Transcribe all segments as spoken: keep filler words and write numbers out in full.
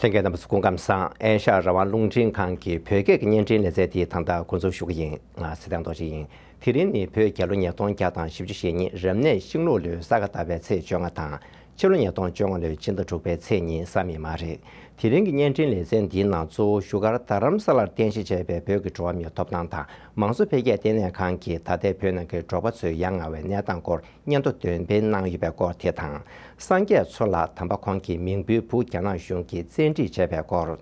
ལྷན་རྒྱས་རྣམ་པ་ཚོ་སྐུ་ཁམས་བཟང་། ཨེ་ཤ་ཡ་རང་དབང་རླུང་འཕྲིན་ཁང་གི་བོད་སྐད་ཀྱི་བརྙན་འཕྲིན་ལེ་ཚན་དེ་ད་ལྟ་འགོ་འཛུགས་ཞུ་གི་ཡིན། ང་ཚེ་བརྟན་རྡོ་རྗེ་ཡིན། དེ་རིང་ནི་བོད་རྒྱལ་ལོ་ཉིས་སྟོང་བརྒྱ་དང་བཞི་བཅུ་ཞེ་གཉིས་རབ་གནས་ཤིང་ལུག་ལོའི་ས་ག་ཟླ་བའི་ཚེས་བཅོ་ལྔ་དང་། ཕྱི་ལོ་ཉིས་སྟོང་བཅོ་ལྔ་ལོའི་སྤྱི་ཟླ་དྲུག་པའི་ཚེས་གཉིས་སང་ཉིན་མ་རེད། དེ་རིང་གི་བརྙན་འཕྲིན་ལེ་ཚན་འདིའི་ནང་གཙོ་བོ་བཞུགས་སྒར་རྡ་རམ་ས་ལར་རྟེན་གཞི་བྱས་པའི་བོད་ཀྱི་འགྲོ་བ་མིའི་ཐོབ་ཐང་དང་མང་གཙོ་འཕེལ་རྒྱས་ལྟེ་གནས་ཁང་གིས་ད་ལྟའི་བོད་ནང་གི་འབྲོག་པ་ཚོའི་ཡ་ང་བའི་གནས་སྟངས་སྐོར་སྙན་ཐོ་འདོན་སྤེལ་གནང་ཡོད་པའི་སྐོར་དེ་དང་། སངས་རྒྱས་མཚོ་ལགས་དམ་པ་ཁོང་གི་མིང་པོའི་བུ་རྒྱ་ནག་གཞུང་གིས་བཙན་ཁྲིད་བྱས་པའི་སྐོར།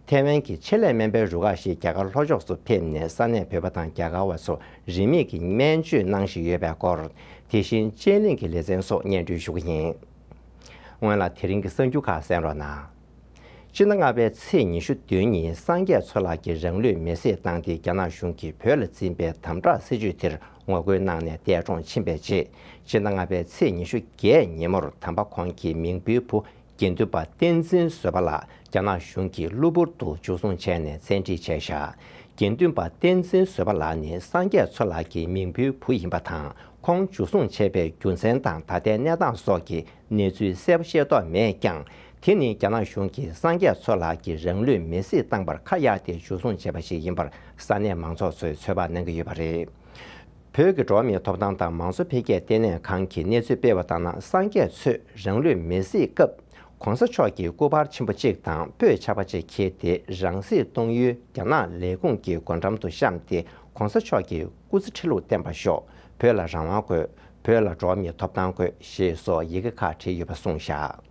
ཐའེ་ཝན་གྱི་ཆེད་ལས་སྨན་པའི་རུ་ཁག་ཞིག་རྒྱ་གར་ལྷོ་ཕྱོགས་སུ་ཕེབས་ནས་ས་གནས་བོད་པ་དང་རྒྱ་གར་བ་ཚོར་རིན་མེད་ཀྱི་སྨན་བཅོས་གནང་བཞིན་ཡོད་པའི་སྐོར། དེ་བཞིན་དཔྱད་གླེང་གི་ལེ་ཚན་སོགས་སྙན་སྒྲོན་ཞུ་གི་ཡིན། སྔོན་ལ་དེ་རིང་གི་གསར་འགྱུར་ཁག་གསན་རོགས་གནང་། སྤྱི་ཟླ་ལྔ་པའི་ཚེས་ཉི་ཤུ་བདུན་ཉིན་སངས་རྒྱས་མཚོ་ལགས་ཀྱིས་རང་ལུས་མེར་སྲེག་བཏང་སྟེ་རྒྱ་ནག་གཞུང་གིས་བོད་ལ་འཛིན་པའི་དམ་དྲག་སྲིད་བྱུས་དེར་ངོ་རྒོལ་གནང་ནས་འདས་གྲོངས་ཕྱིན་པའི་རྗེས། སྤྱི་ཟླ་ལྔ་པའི་ཚེས་ཉི་ཤུ་བརྒྱད་ཉིན་མོར་དམ་པ་ཁོང་གི་མིང་པོའི་བུ་དགེ་འདུན་པ་བསྟན་འཛིན་བཟོད་པ་ལགས་རྒྱ་ནག་གཞུང་གིས་གློ་བུར་དུ་འཇུ་བཟུང་བྱས་ནས་བཙན་ཁྲིད་བྱས་བཞག་དགེ་འདུན་པ་བསྟན་འཛིན་བཟོད་པ་ལགས་ནི་སངས་རྒྱས་མཚོ་ལགས་ཀྱི་མིང་པོའི་བུ་ཡིན་པ་དང་། ཁོང་འཇུ་བཟུང་བྱས་པའི་རྒྱུ་མཚན་དང་ད་ལྟའི་གནས་སྟངས་སོགས་ཀྱི་གནས་ཚུལ་གསལ་པོ་ཤེས་རྟོགས་མེད་ཀྱང་། དེ་ནི་རྒྱ་ནག་གཞུང་གིས་སངས་རྒྱས་མཚོ་ལགས་ཀྱིས་རང་ལུས་མེར་སྲེག་བཏང་པར་ཁ་གཡར་ཏེ་འཇུ་བཟུང་བྱས་པ་ཞིག་ཡིན་པར་ས་གནས་མང་ཚོགས་ཚོས་ཚོད་དཔག་གནང་གི་ཡོད་པ་རེད། བོད་ཀྱི་འགྲོ་བ་མིའི་ཐོབ་ཐང་དང་མང་གཙོ་འཕེལ་རྒྱས་ལྟེ་གནས་ཁང་གིས་གནས་ཚུལ་སྤེལ་བ་ལྟར་ན། སངས་རྒྱས་མཚོས་རང་ལུས་མེར་སྲེག་སྐབས། ༸གོང་ས་མཆོག་གི་སྐུ་པར་ཆེན་པོ་གཅིག་དང་སྤོས་ཆག་པ་གཅིག་འཁྱེར་ཏེ། རང་སྲེག་གཏོང་ཡུལ་རྒྱ་ནག་ལས་ཁུངས་ཀྱི་སྒོ་འགྲམ་དུ་བཤམས་ཏེ། ༸གོང་ས་མཆོག་གི་སྐུ་ཚེ་ཁྲི་ལོར་བརྟན་པར་ཤོག་བོད་ལ་རང་དབང་དགོས། བོད་ལ་འགྲོ་བ་མིའི་ཐོབ་ཐང་དགོས། ཞེས་སོགས་ཡི་གེ་ཁག་བྲིས་ཡོད་པ་གསུངས་བཞག་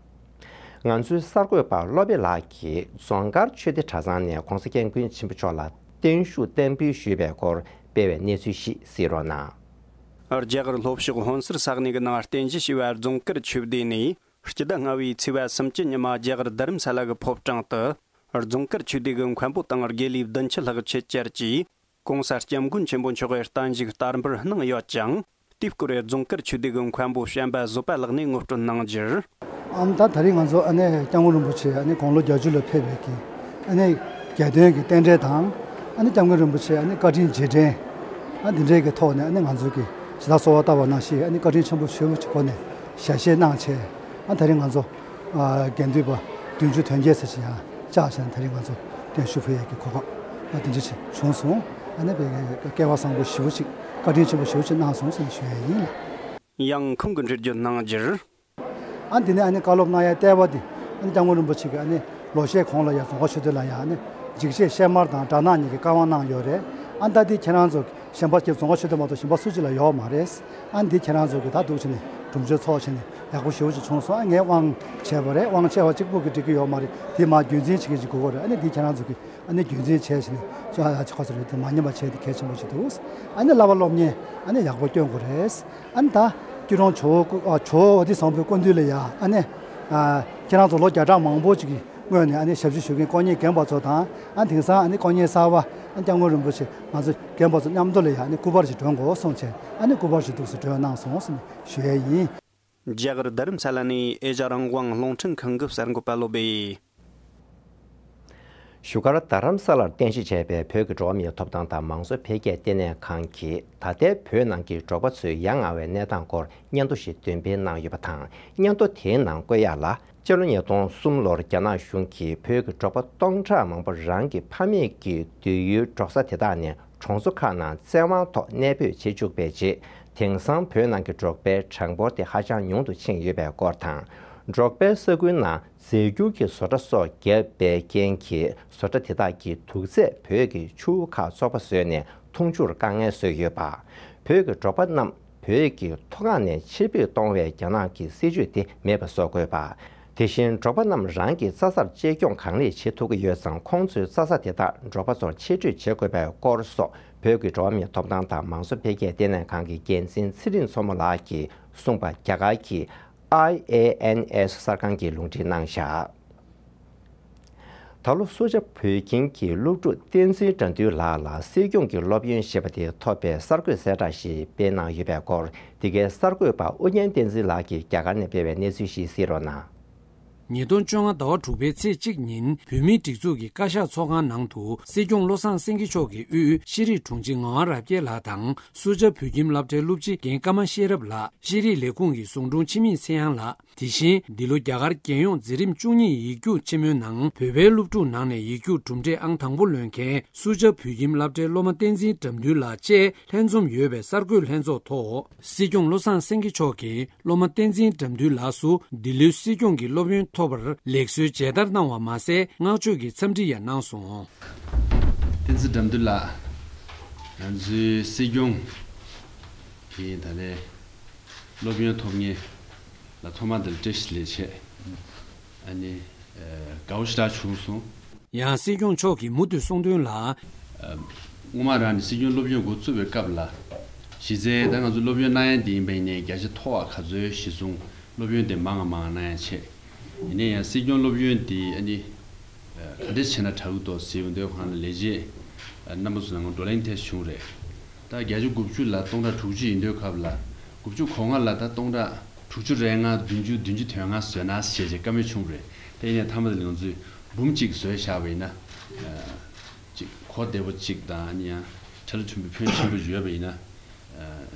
ང་ཚོའི་གསར་འགོད་པ་བློ་བྷེ་ལགས་ཀྱིས་རྫོང་དཀར་ཆོས་སྡེ་གྲྭ་ཚང་ནས་༸གོང་ས་༸སྐྱབས་མགོན་ཆེན་པོ་མཆོག་ལ་བརྟན་བཞུགས་བསྟར་འབུལ་ཞུས་པའི་སྐོར་སྤེལ་བའི་གནས་ཚུལ་ཞིག་གཟིགས་རོགས་གནང་། རྒྱ་གར་ལྷོ་ཕྱོགས་ཧོན་སུར་ས་གནས་ཀྱི་ནང་རྟེན་གཞི་བྱས་པའི་རྫོང་དཀར་ཆོས་སྡེ་ནས། སྤྱི་ཟླ་ལྔ་པའི་ཚེས་པ་སུམ་ཅུ་ཉི་མ་རྒྱ་གར་རྡ་རམ་ས་ལ་གི་ཕོ་བྲང་དུ། རྫོང་དཀར་ཆོས་སྡེ་གི་མཁན་པོ་དང་དགེ་ལས་བདུན་ཅུ་ལྷག་ཆེད་བཅར་གྱིས། ༸གོང་ས་༸སྐྱབས་མགོན་ཆེན་པོ་མཆོག་གི་བརྟན་བཞུགས་བསྟར་འབུལ་གནང་ཡོད་ཅིང་། དེའི་སྐོར་རྫོང་དཀར་ཆོས་སྡེ་གི་མཁན་པོ་བྱམས་པ་བཟོད་པ་ལགས་ནས་ངོ་སྤྲོད་གནང་རྒྱུར། ཨམ་ད་ད་རེས་ང་ཚོ་ཨ་ནེ་སྐྱབས་མགོན་རིན་པོ་ཆེ་ཨ་ནེ་དགུང་ལོ་བརྒྱད་ཅུ་ལ་ཕེབས་པའི་གི་ཨ་ནེ་རྒྱལ་སྟོན་གྱི་རྟེན་འབྲེལ་དང་། ཨ་ནེ་སྐྱབས་མགོན་རིན་པོ་ཆེ་ཨ་ནེ་བཀའ་དྲིན་རྗེས་དྲན། ཨ་འདི་འདྲའི་གི་ཐོག་ནས་ཨ་ནེ་ང་ཚོ་གི་ཇི་ལྟར་གསོལ་བ་བཏབ་པ་ནང་བཞིན་ཨ་ནེ་བཀའ་དྲིན་ཆེན་པོ་ཞེ་པོ་ཅིག་སྒོ་ནས་ཞལ་བཞེས་གནང་བྱས། ཨ་ད་རེས་ང་ཚོ་ཨ་དགེ་འདུན་པ་བདུན་ཅུ་དོན་བརྒྱད་ཙམ་ཞིག་ཡང་བཅར་བྱས་ནས་ད་རེས་ང་ཚོ་བརྟན་བཞུགས་ཕུལ་ཡས་ཀྱི་གོ་སྐབས་ཨ་དེ་འདྲ་ཞིག་བྱུང་སོང་། ཨ་ནེ་བའི་སྐལ་བ་བཟང་པོ་ཞེ་པོ་ཅིག་བཀའ་དྲིན་ཆེན་པོ་ཞེ་པོ་ཅིག་གནང་སོང་ཟེར་ནས་ཞུ་ཡས་ཡིན་ལགས། ཡང་ཁོང་གིས་འགྲེལ་བརྗོད་གནང་རྒྱུར། ཨ་འདི་ནས་ཨ་ནི་བཀའ་སློབ་གནང་ཡ་ལྟེ་བ་འདི་ཨ་ནི་སྐྱབས་མགོན་རིན་པོ་ཆེ་གིས་ཨ་ནི་ལོ་ཤས་གོང་ལ་ཡང་རྫོང་དཀར་ཆོས་སྡེ་ལ་ཡང་ཨ་ནི་འཇིགས་བྱེད་གཤེད་དམར་དང་དགྲ་ནག་གཉིས་ཀྱི་བཀའ་དབང་གནང་ཡོད་རེད། ཨ་ད་འདི་ཁྱེད་རང་ཚོ་གཞན་པ་ཀྱི་རྫོང་དཀར་ཆོས་སྡེ་མ་གཏོགས་གཞན་པ་སུ་གཅིག་ལ་ཡོད་མ་རེད། ཨ་འདི་ཁྱེད་རང་ཚོ་གིས་ད་འདུག་བྱས་ནས་གྲུབ་འབྲས་ཚོགས་བྱས་ནས་ཡག་པོ་ཞེ་པོ་ཅིག་བྱུང་སོང་། ཨ་ངས་དབང་བྱས་པ་རེད། དབང་ཆེ་བ་གཅིག་པུ་གིས་འགྲིག་གི་ཡོད་མ་རེད། དེ་མ་རྒྱུན་འཛིན་བྱེད་མཁན་ཅིག་དགོས་ཀྱི་རེད། ཨ་ནི་འདི་ཁྱེད་རང་ཚོ་གིས་ཨ་ནི་རྒྱུན་འཛིན་བྱས་བྱས་ནས་ཅོ་ཨ་ཅོ་ཁ་སོ་རེད། དེ་མ་ཉམས་པ་བྱས་དེ་གལ་ཆེན་པོ་ཞིག་འདུག་ཨ་ནི་བསླབ་པ་སློབ་གཉེར་ཨ་ནི་ཡག་པོ་སྐྱོན་དགོས་རེད། ཨ་ནི་ད་སྐྱིད་གྲོང་ཇོ་བོ་སྐུ་ཨ་ཇོ་བོ་བོ་དྷི་སམ་བྷོའི་སྐུ་མདུན་ལ་ཡ་ཨ་ནི་ཨ་ཁྱེད་རང་ཚོ་ལོ་བརྒྱ་ཕྲག་མང་པོ་ཅིག་གི་སྔོན་ནས་ཨ་ནི་ཞབས་ཕྱི་ཞུ་མཁན་དཀོན་གཉེར་རྒན་པ་ཚོ་དང་། ཨ་དེང་སང་ཨ་ནི་དཀོན་གཉེར་གསར་པ་ཨ་སྐྱབས་མགོན་རིན་པོ་ཆེ་ང་ཚོ་རྒན་པ་ཚོ་མཉམ་དུ་ལ་ཡ་ཨ་ནི་སྐུ་པར་ཞིག་སྒྲོན་དགོས་གསུངས་བྱས། ཨ་ནི་སྐུ་པར་ཞིག་འདུག་སེ་སྒྲོན་གནང་སོང་ཟེར་ནས་ཞུ་ཡས་ཡིན། རྒྱ་གར་རྡ་རམ་ས་ལ་ནས་ཨེ་ཤ་ཡ་རང་དབང་རླུང་འཕྲིན་ཁང་གི་གསར་འགོད་པ་བློ་བྷེ། བཞུགས་སྒར་རྡ་རམ་ས་ལར་རྟེན་གཞི་བྱས་པའི་བོད་ཀྱི་འགྲོ་བ་མིའི་ཐོབ་ཐང་དང་མང་གཙོ་འཕེལ་རྒྱས་ལྟེ་གནས་ཁང་གིས་ད་ལྟའི་བོད་ནང་གི་འབྲོག་པ་ཚོའི་ཡ་ང་བའི་གནས་སྟངས་སྐོར་སྙན་ཐོ་ཞིག་འདོན་སྤེལ་གནང་ཡོད་པ་དང་། སྙན་ཐོ་དེའི་ནང་བཀོད་ཡག་ལ། སྤྱི་ལོ་ཉིས་སྟོང་གསུམ་ལོར་རྒྱ་ནག་གཞུང་གིས་བོད་ཀྱི་འབྲོག་པ་སྟོང་ཕྲག་མང་པོ་རང་གི་ཕ་མེས་ཀྱི་སྡོད་ཡུལ་འབྲོག་ས་དེ་དག་ནས་གྲོང་ཚོ་ཁག་ནང་བཙན་དབང་ཐོག་གནས་སྤོས་བྱེད་བཅུག་པའི་རྗེས། དེང་སང་བོད་ནང་གི་འབྲོག་པའི་གྲངས་འབོར་དེ་ཧ་ཅང་ཉུང་དུ་ཕྱིན་ཡོད་པའི་སྐོར་དང་། འབྲོག་པའི་ས་ཁུལ་ནང་རྫས་འགྱུར་གྱི་བཟོ་གྲྭ་སོགས་བརྒྱབ་པའི་རྐྱེན་གྱིས། བཟོ་གྲྭ་དེ་དག་གིས་དུག་རྫས་བོད་ཀྱི་ཆུ་ཁག་བཙོག་པ་བཟོས་ནས་འཐུང་ཆུར་དཀའ་ངལ་བཟོས་ཡོད་པ། བོད་ཀྱི་འབྲོག་པ་རྣམས་བོད་ཀྱི་མཐོ་སྒང་ནས་ཕྱིར་འབུད་གཏོང་བའི་རྒྱ་ནག་གི་སྲིད་ཇུས་དེ་མེད་པ་བཟོ་དགོས་པ། དེ་བཞིན་འབྲོག་པ་རྣམས་རང་གི་རྩྭ་སར་གཅེས་སྐྱོང་གང་ལེགས་བྱེད་ཐུབ་ཀྱི་ཡོད་ཙང་། ཁོང་ཚོའི་རྩྭ་ས་དེ་དག་འབྲོག་པ་ཚོར་ཕྱིར་སྤྲོད་བྱེད་དགོས་པའི་སྐོར་སོགས། བོད་ཀྱི་འགྲོ་བ་མིའི་ཐོབ་ཐང་དང་མང་གཙོ་འཕེལ་རྒྱས་ལྟེ་གནས་ཁང་གི་འགན་འཛིན་ཚེ་རིང་མཚོ་མོ་ལགས་ཀྱིས་གསུངས་པ་རྒྱ་གར་གྱི་ཨའི་ཨེ་ཨེན་ཨེས་གསར་ཁང་གིས་ལུང་འདྲེན་གནང་བཞག་ད་ལོ་སུ་ཇཱ་བོད་ཁྱིམ་གྱི་སློབ་ཕྲུག་བསྟན་འཛིན་དགྲ་འདུལ་ལགས་ལ་སྲིད་སྐྱོང་གི་སློབ་ཡོན་ཞེས་པ་དེ་ཐོབ་པའི་གསར་འགོད་གསལ་བསྒྲགས་ཤིག་སྤེལ་གནང་ཡོད་པའི་སྐོར། འདི་གའི་གསར་འགོད་པ་ཨུ་རྒྱན་བསྟན་འཛིན་ལགས་ཀྱིས་རྒྱ་གར་ནས་སྤེལ་བའི་གནས་ཚུལ་ཞིག་གཟིགས་རོགས་གནང་། ཉིས་སྟོང་བཅོ་ལྔ་ཟླ་བ་དྲུག་པའི་ཚེས་གཅིག་ཉིན་བོད་མིའི་སྒྲིག་འཛུགས་ཀྱི་བཀའ་ཤག་ཚོགས་ཁང་ནང་དུ་སྲིད་སྐྱོང་བློ་བཟང་སེང་གེ་མཆོག་གིས་དབུས་ཤེས་རིག་དྲུང་ཆེ་ངག་དབང་རབ་རྒྱས་ལགས་དང་། སུ་ཇཱ་བོད་ཁྱིམ་སློབ་གྲྭའི་སློབ་སྤྱི་རྒན་ཀརྨ་ཤེས་རབ་ལགས། ཤེས་རིག་ལས་ཁུངས་ཀྱི་ཟུང་དྲུང་འཆི་མེད་ཚེ་དབྱངས་ལགས། དེ་བཞིན་འདི་ལོ་རྒྱ་གར་རྒྱལ་ཡོངས་འཛིན་རིམ་བཅུ་གཉིས་ཡིག་རྒྱུགས་ཆེན་མོའི་ནང་བོད་པའི་སློབ་ཕྲུག་ནང་ནས་ཡིག་རྒྱུགས་གྲུབ་འབྲས་ཨང་དང་པོ་ལོན་མཁན་སུ་ཇཱ་བོད་ཁྱིམ་སློབ་གྲྭའི་སློབ་མ་བསྟན་འཛིན་དགྲ་འདུལ་ལགས་བཅས་ལྷན་འཛོམས་ཡོད་པའི་གསར་འགོད་ལྷན་ཚོགས་ཐོག་སྲིད་སྐྱོང་བློ་བཟང་སེང་གེ་མཆོག་གིས་སློབ་མ་བསྟན་འཛིན་དགྲ་འདུལ་ལགས་སུ་འདི་ལོའི་སྲིད་སྐྱོང་གི་སློབ་ཡོན་ཐོབ་པར་ལེགས་གསོའི་མཇལ་དར་གནང་བ་མ་ཟད་བསྔགས་བརྗོད་ཀྱི་འཚམས་འདྲི་ཡང་གནང་སོང་། བསྟན་འཛིན་དགྲ་འདུལ་ལགས། ང་ཚོའི་སྲིད་སྐྱོང་གིས་ད་རེས་སློབ་ཡོན་ཐོབ་མཁན་ལ་ཐོག་མར་འདིར་བཀྲ་ཤིས་བདེ་ལེགས་བྱས། ཨ་ནི། ཨ། དགའ་བོ་ཞེ་དྲག་བྱུང་སོང་། ཡང་སྲིད་སྐྱོང་མཆོག་གིས་མུ་མཐུད་གསུངས་དོན་ལ། ཨ། སྔོན་མ་རང་ནས་སྲིད་སྐྱོང་སློབ་ཡོན་འགོ་བཙུགས་པའི་སྐབས་ལ། གཞི་རྩའི་ད་ང་ཚོ་སློབ་ཡོན་གནང་ཡ་འདི་ཡིན་པ་ཡིན་ནའི་བརྒྱ་ཆ་མཐོ་བ་ག་ཚོད་གཞི་བཟུང་སློབ་ཡོན་དེ་མང་ང་མང་ང་གནང་ཡ་བྱས། ཡིན་ནའི་ཡང་སྲིད་སྐྱོང་སློབ་ཡོན་འདི་ཨ་ནི། ཨ། ག་འདྲ་བྱས་ན་དྲག་གི་འདུག་ཟེར་བ་འདོད་ཁང་ལ་ལས་བྱེད་རྣམ་པ་ཚོ་ནང་བགྲོ་གླེང་ཐེངས་བྱུང་རེད། ད་བརྒྱ་ཆ་དགུ་བཅུ་ལ་སྟོང་ཕྲག་དྲུག་ཅུ་ཡིན་དུས་སྐབས་ལ་དགུ་བཅུ་གོ་ལྔ་ལ་ད་སྟོང་ཕྲག་དྲུག་ཅུ་རེ་ལྔ་བདུན་ཅུ་བདུན་ཅུ་དོན་ལྔ་བཟོས་ན་ཞེས་བྱས་བཀའ་མོལ་བྱུང་བ་རེད། དེ་ཡིན་ནའི་མཐའ་མ་དེ་ལ་ང་ཚོས་འབུམ་གཅིག་བཟོས་བཞག་པ་ཡིན་ན། ཨ། ཅིག་གོ་བདེ་པོ་གཅིག་དང་ཨ་ནི་ཡང་ཁྲལ་ཕྲན་བུ་ཕོན་ཆེན་པོ་ཡོད་པ་ཡིན་ན། ཨ།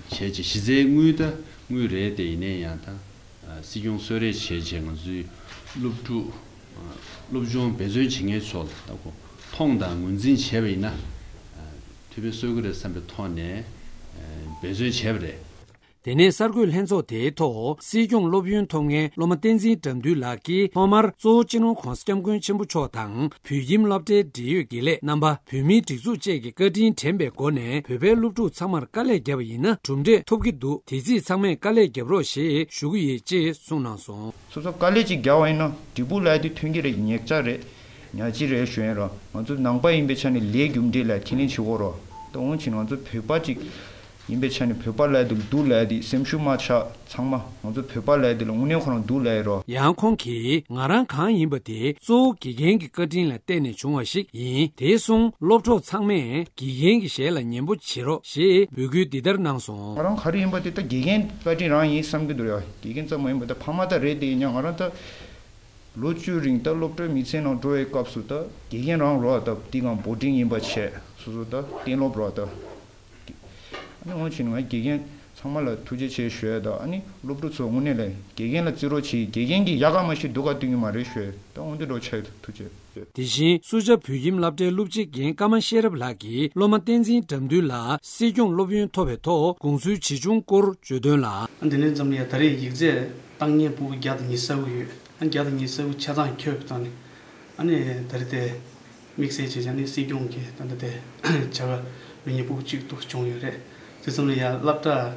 བྱས་བྱས་གཞི་རྩའི་དངུལ་ད་དངུལ་རེད་དེ་ཡིན་ནའི་ཡང་ད། ཨ། སྲིད་སྐྱོང་གསོལ་རས་བྱས་བྱས་ང་ཚོའི་སློབ་ཕྲུག་ཨ། སློབ་སྦྱོང་འབད་བརྩོན་བྱེད་མཁན་ཚོ་ལ་ད་ཁོ་མཐོང་དང་ངོས་འཛིན་བྱས་པ་ཡིན་ན། ཨ། ཐུགས་ཕན་གསོས་ཀྱི་རེད་བསམ་པའི་ཐོག་ནས། ཨ། འབད་བརྩོན་བྱས་པ་རེད། དེ་ནས་གསར་འགོད་ལྷན་ཚོགས་དེའི་ཐོག་སྲིད་སྐྱོང་སློབ་ཡོན་ཐོབ་མཁན་སློབ་མ་བསྟན་འཛིན་དགྲ་འདུལ་ལགས་ཀྱིས་ཐོག་མར་གཙོ་བོ་སྤྱི་ནོར་༸གོང་ས་༸སྐྱབས་མགོན་ཆེན་པོ་མཆོག་དང་བོད་ཁྱིམ་སློབ་གྲྭའི་འབྲེལ་ཡོད་དགེ་ལས་རྣམ་པ། བོད་མིའི་སྒྲིག་འཛུགས་བཅས་ཀྱི་བཀའ་དྲིན་དྲན་པའི་སྒོ་ནས་བོད་པའི་སློབ་ཕྲུག་ཚང་མར་དཀའ་ལས་བརྒྱབ་པ་ཡིན་ན་གྲུབ་འབྲས་ཐོབ་ཀྱི་འདུག་དེ་རྩིས་ཚང་མས་དཀའ་ལས་བརྒྱབ་རོགས་ཞེས་ཞུ་གི་ཡོད་ཅེས་གསུངས་གནང་སོང་། སོ་སོ་དཀའ་ལས་ཅིག་བརྒྱབ་པ་ཡིན་ན་འབྲས་བུ་ལབ་ཡ་དེ་ཐོན་གྱི་རེད། ཉེར་ཆ་རེད། ཉག་གཅིག་རེད་ཞུ་ཡིན་རོ། ང་ཚོ་ནང་པ་ཡིན་པའི་ཆ་ནས་ལས་རྒྱུ་འབྲས་ལ་ཁས་ལེན་བྱེད་དགོས་རོ། ད་འོང་ཕྱིན་ང་ཚོ་བོད་པ་ཅིག་ཡིན་པའི་ཆ་ནས་བོད་པ་ལབ་ཡ་དེ་ལ་སྡུག་ལབ་ཡ་དེ་སེམས་ཤུགས་མ་ཆག་ཚང་མ་ང་ཚོ་བོད་པ་ལབ་ཡ་དེ་ལ་དངོས་གནས་ཁོ་རང་སྡུག་ལབ་ཡ་རོ། ཡང་ཁོང་གིས་ང་རང་གང་ཡིན་པ་དེ་གཙོ་བོ་དགེ་རྒན་གྱི་བཀའ་དྲིན་ལ་བརྟེན་ནས་བྱུང་བ་ཞིག་ཡིན། དེ་སོང་སློབ་གྲོགས་ཚང་མས་དགེ་རྒན་གྱི་ཞལ་ལ་ཉན་པོ་བྱེད་རོགས་ཞེས་འབོད་སྐུལ་འདི་ལྟར་གནང་སོང་། ང་རང་ག་རེ་ཡིན་པ་དེ་ད་དགེ་རྒན་བཀའ་དྲིན་རང་ཡིན་བསམ་གྱི་འདུག་ཡ། དགེ་རྒན་ཙམ་མ་ཡིན་པ་ད་ཕ་མ་ད་རེད་དེ་ཡིན་ཡང་ང་རང་ད་ལོ་བཅུ་རིང་ད་སློབ་གྲྭའི་མི་ཚེ་ནང་འགྲོ་བའི་སྐབས་སུ་ད་དགེ་རྒན་རང་རོགས་ད་དེ་གང་བོ་ཊིང་ཡིན་པ་བྱས་སོ་སོ་ད་གཏན་སློབ་རོགས་ད། ཨ་ནི་འོང་ཕྱིན་ང་དགེ་རྒན་ཚང་མ་ལ་ཐུགས་རྗེ་ཆེ་ཞུ་ཡ་ད། ཨ་ནི་སློབ་ཕྲུག་ཚོ་དངོས་གནས་ལ་དགེ་རྒན་ལ་བརྩི་རོགས་བྱེད། དགེ་རྒན་གྱིས་ཡག་ག་མ་ཤེས་སྡུག་ག་སྟོན་གྱི་མ་རེད་ཞུ་ཡ་ད། འོང་དེ་འགྲོ་ཆ་ཡ་ཐུགས་རྗེ། དེ་བཞིན་སུ་ཇཱ་བོད་ཁྱིམ་སློབ་གྲྭའི་སློབ་སྤྱི་རྒན་ཀརྨ་ཤེས་རབ་ལགས་ཀྱིས་སློབ་མ་བསྟན་འཛིན་དགྲ་འདུལ་ལགས་སྲིད་སྐྱོང་སློབ་ཡོན་ཐོབ་པའི་ཐོག་དགོངས་ཚུལ་ཇི་བྱུང་སྐོར་བརྗོད་དོན་ལ། འདི་ནས་འཛམ་གླིང་ད་རེས་ཡིག་ཚད་བཏང་མཁན་ཕྲུ་གུ་བརྒྱ་དང་ཉི་ཤུ་ཡོད། ཨ་བརྒྱ་དང་ཉི་ཤུ་ཆ་ཚང་ཁྱོན་བཏང་ནས་ཨ་ནི་ད་རེས་དེ་དམིགས་བསལ་བྱས་བྱས་ནས་སྲིད་སྐྱོང་གིས་ད་ལྟ་དེ་བྱ་བ་མི་ཉེ་ཕྲུ་གུ་གཅིག་ཏུ་བྱུང་ཡོད་རེད། དེ་ཙམ་ལ་ཡང་སློབ་གྲྭ་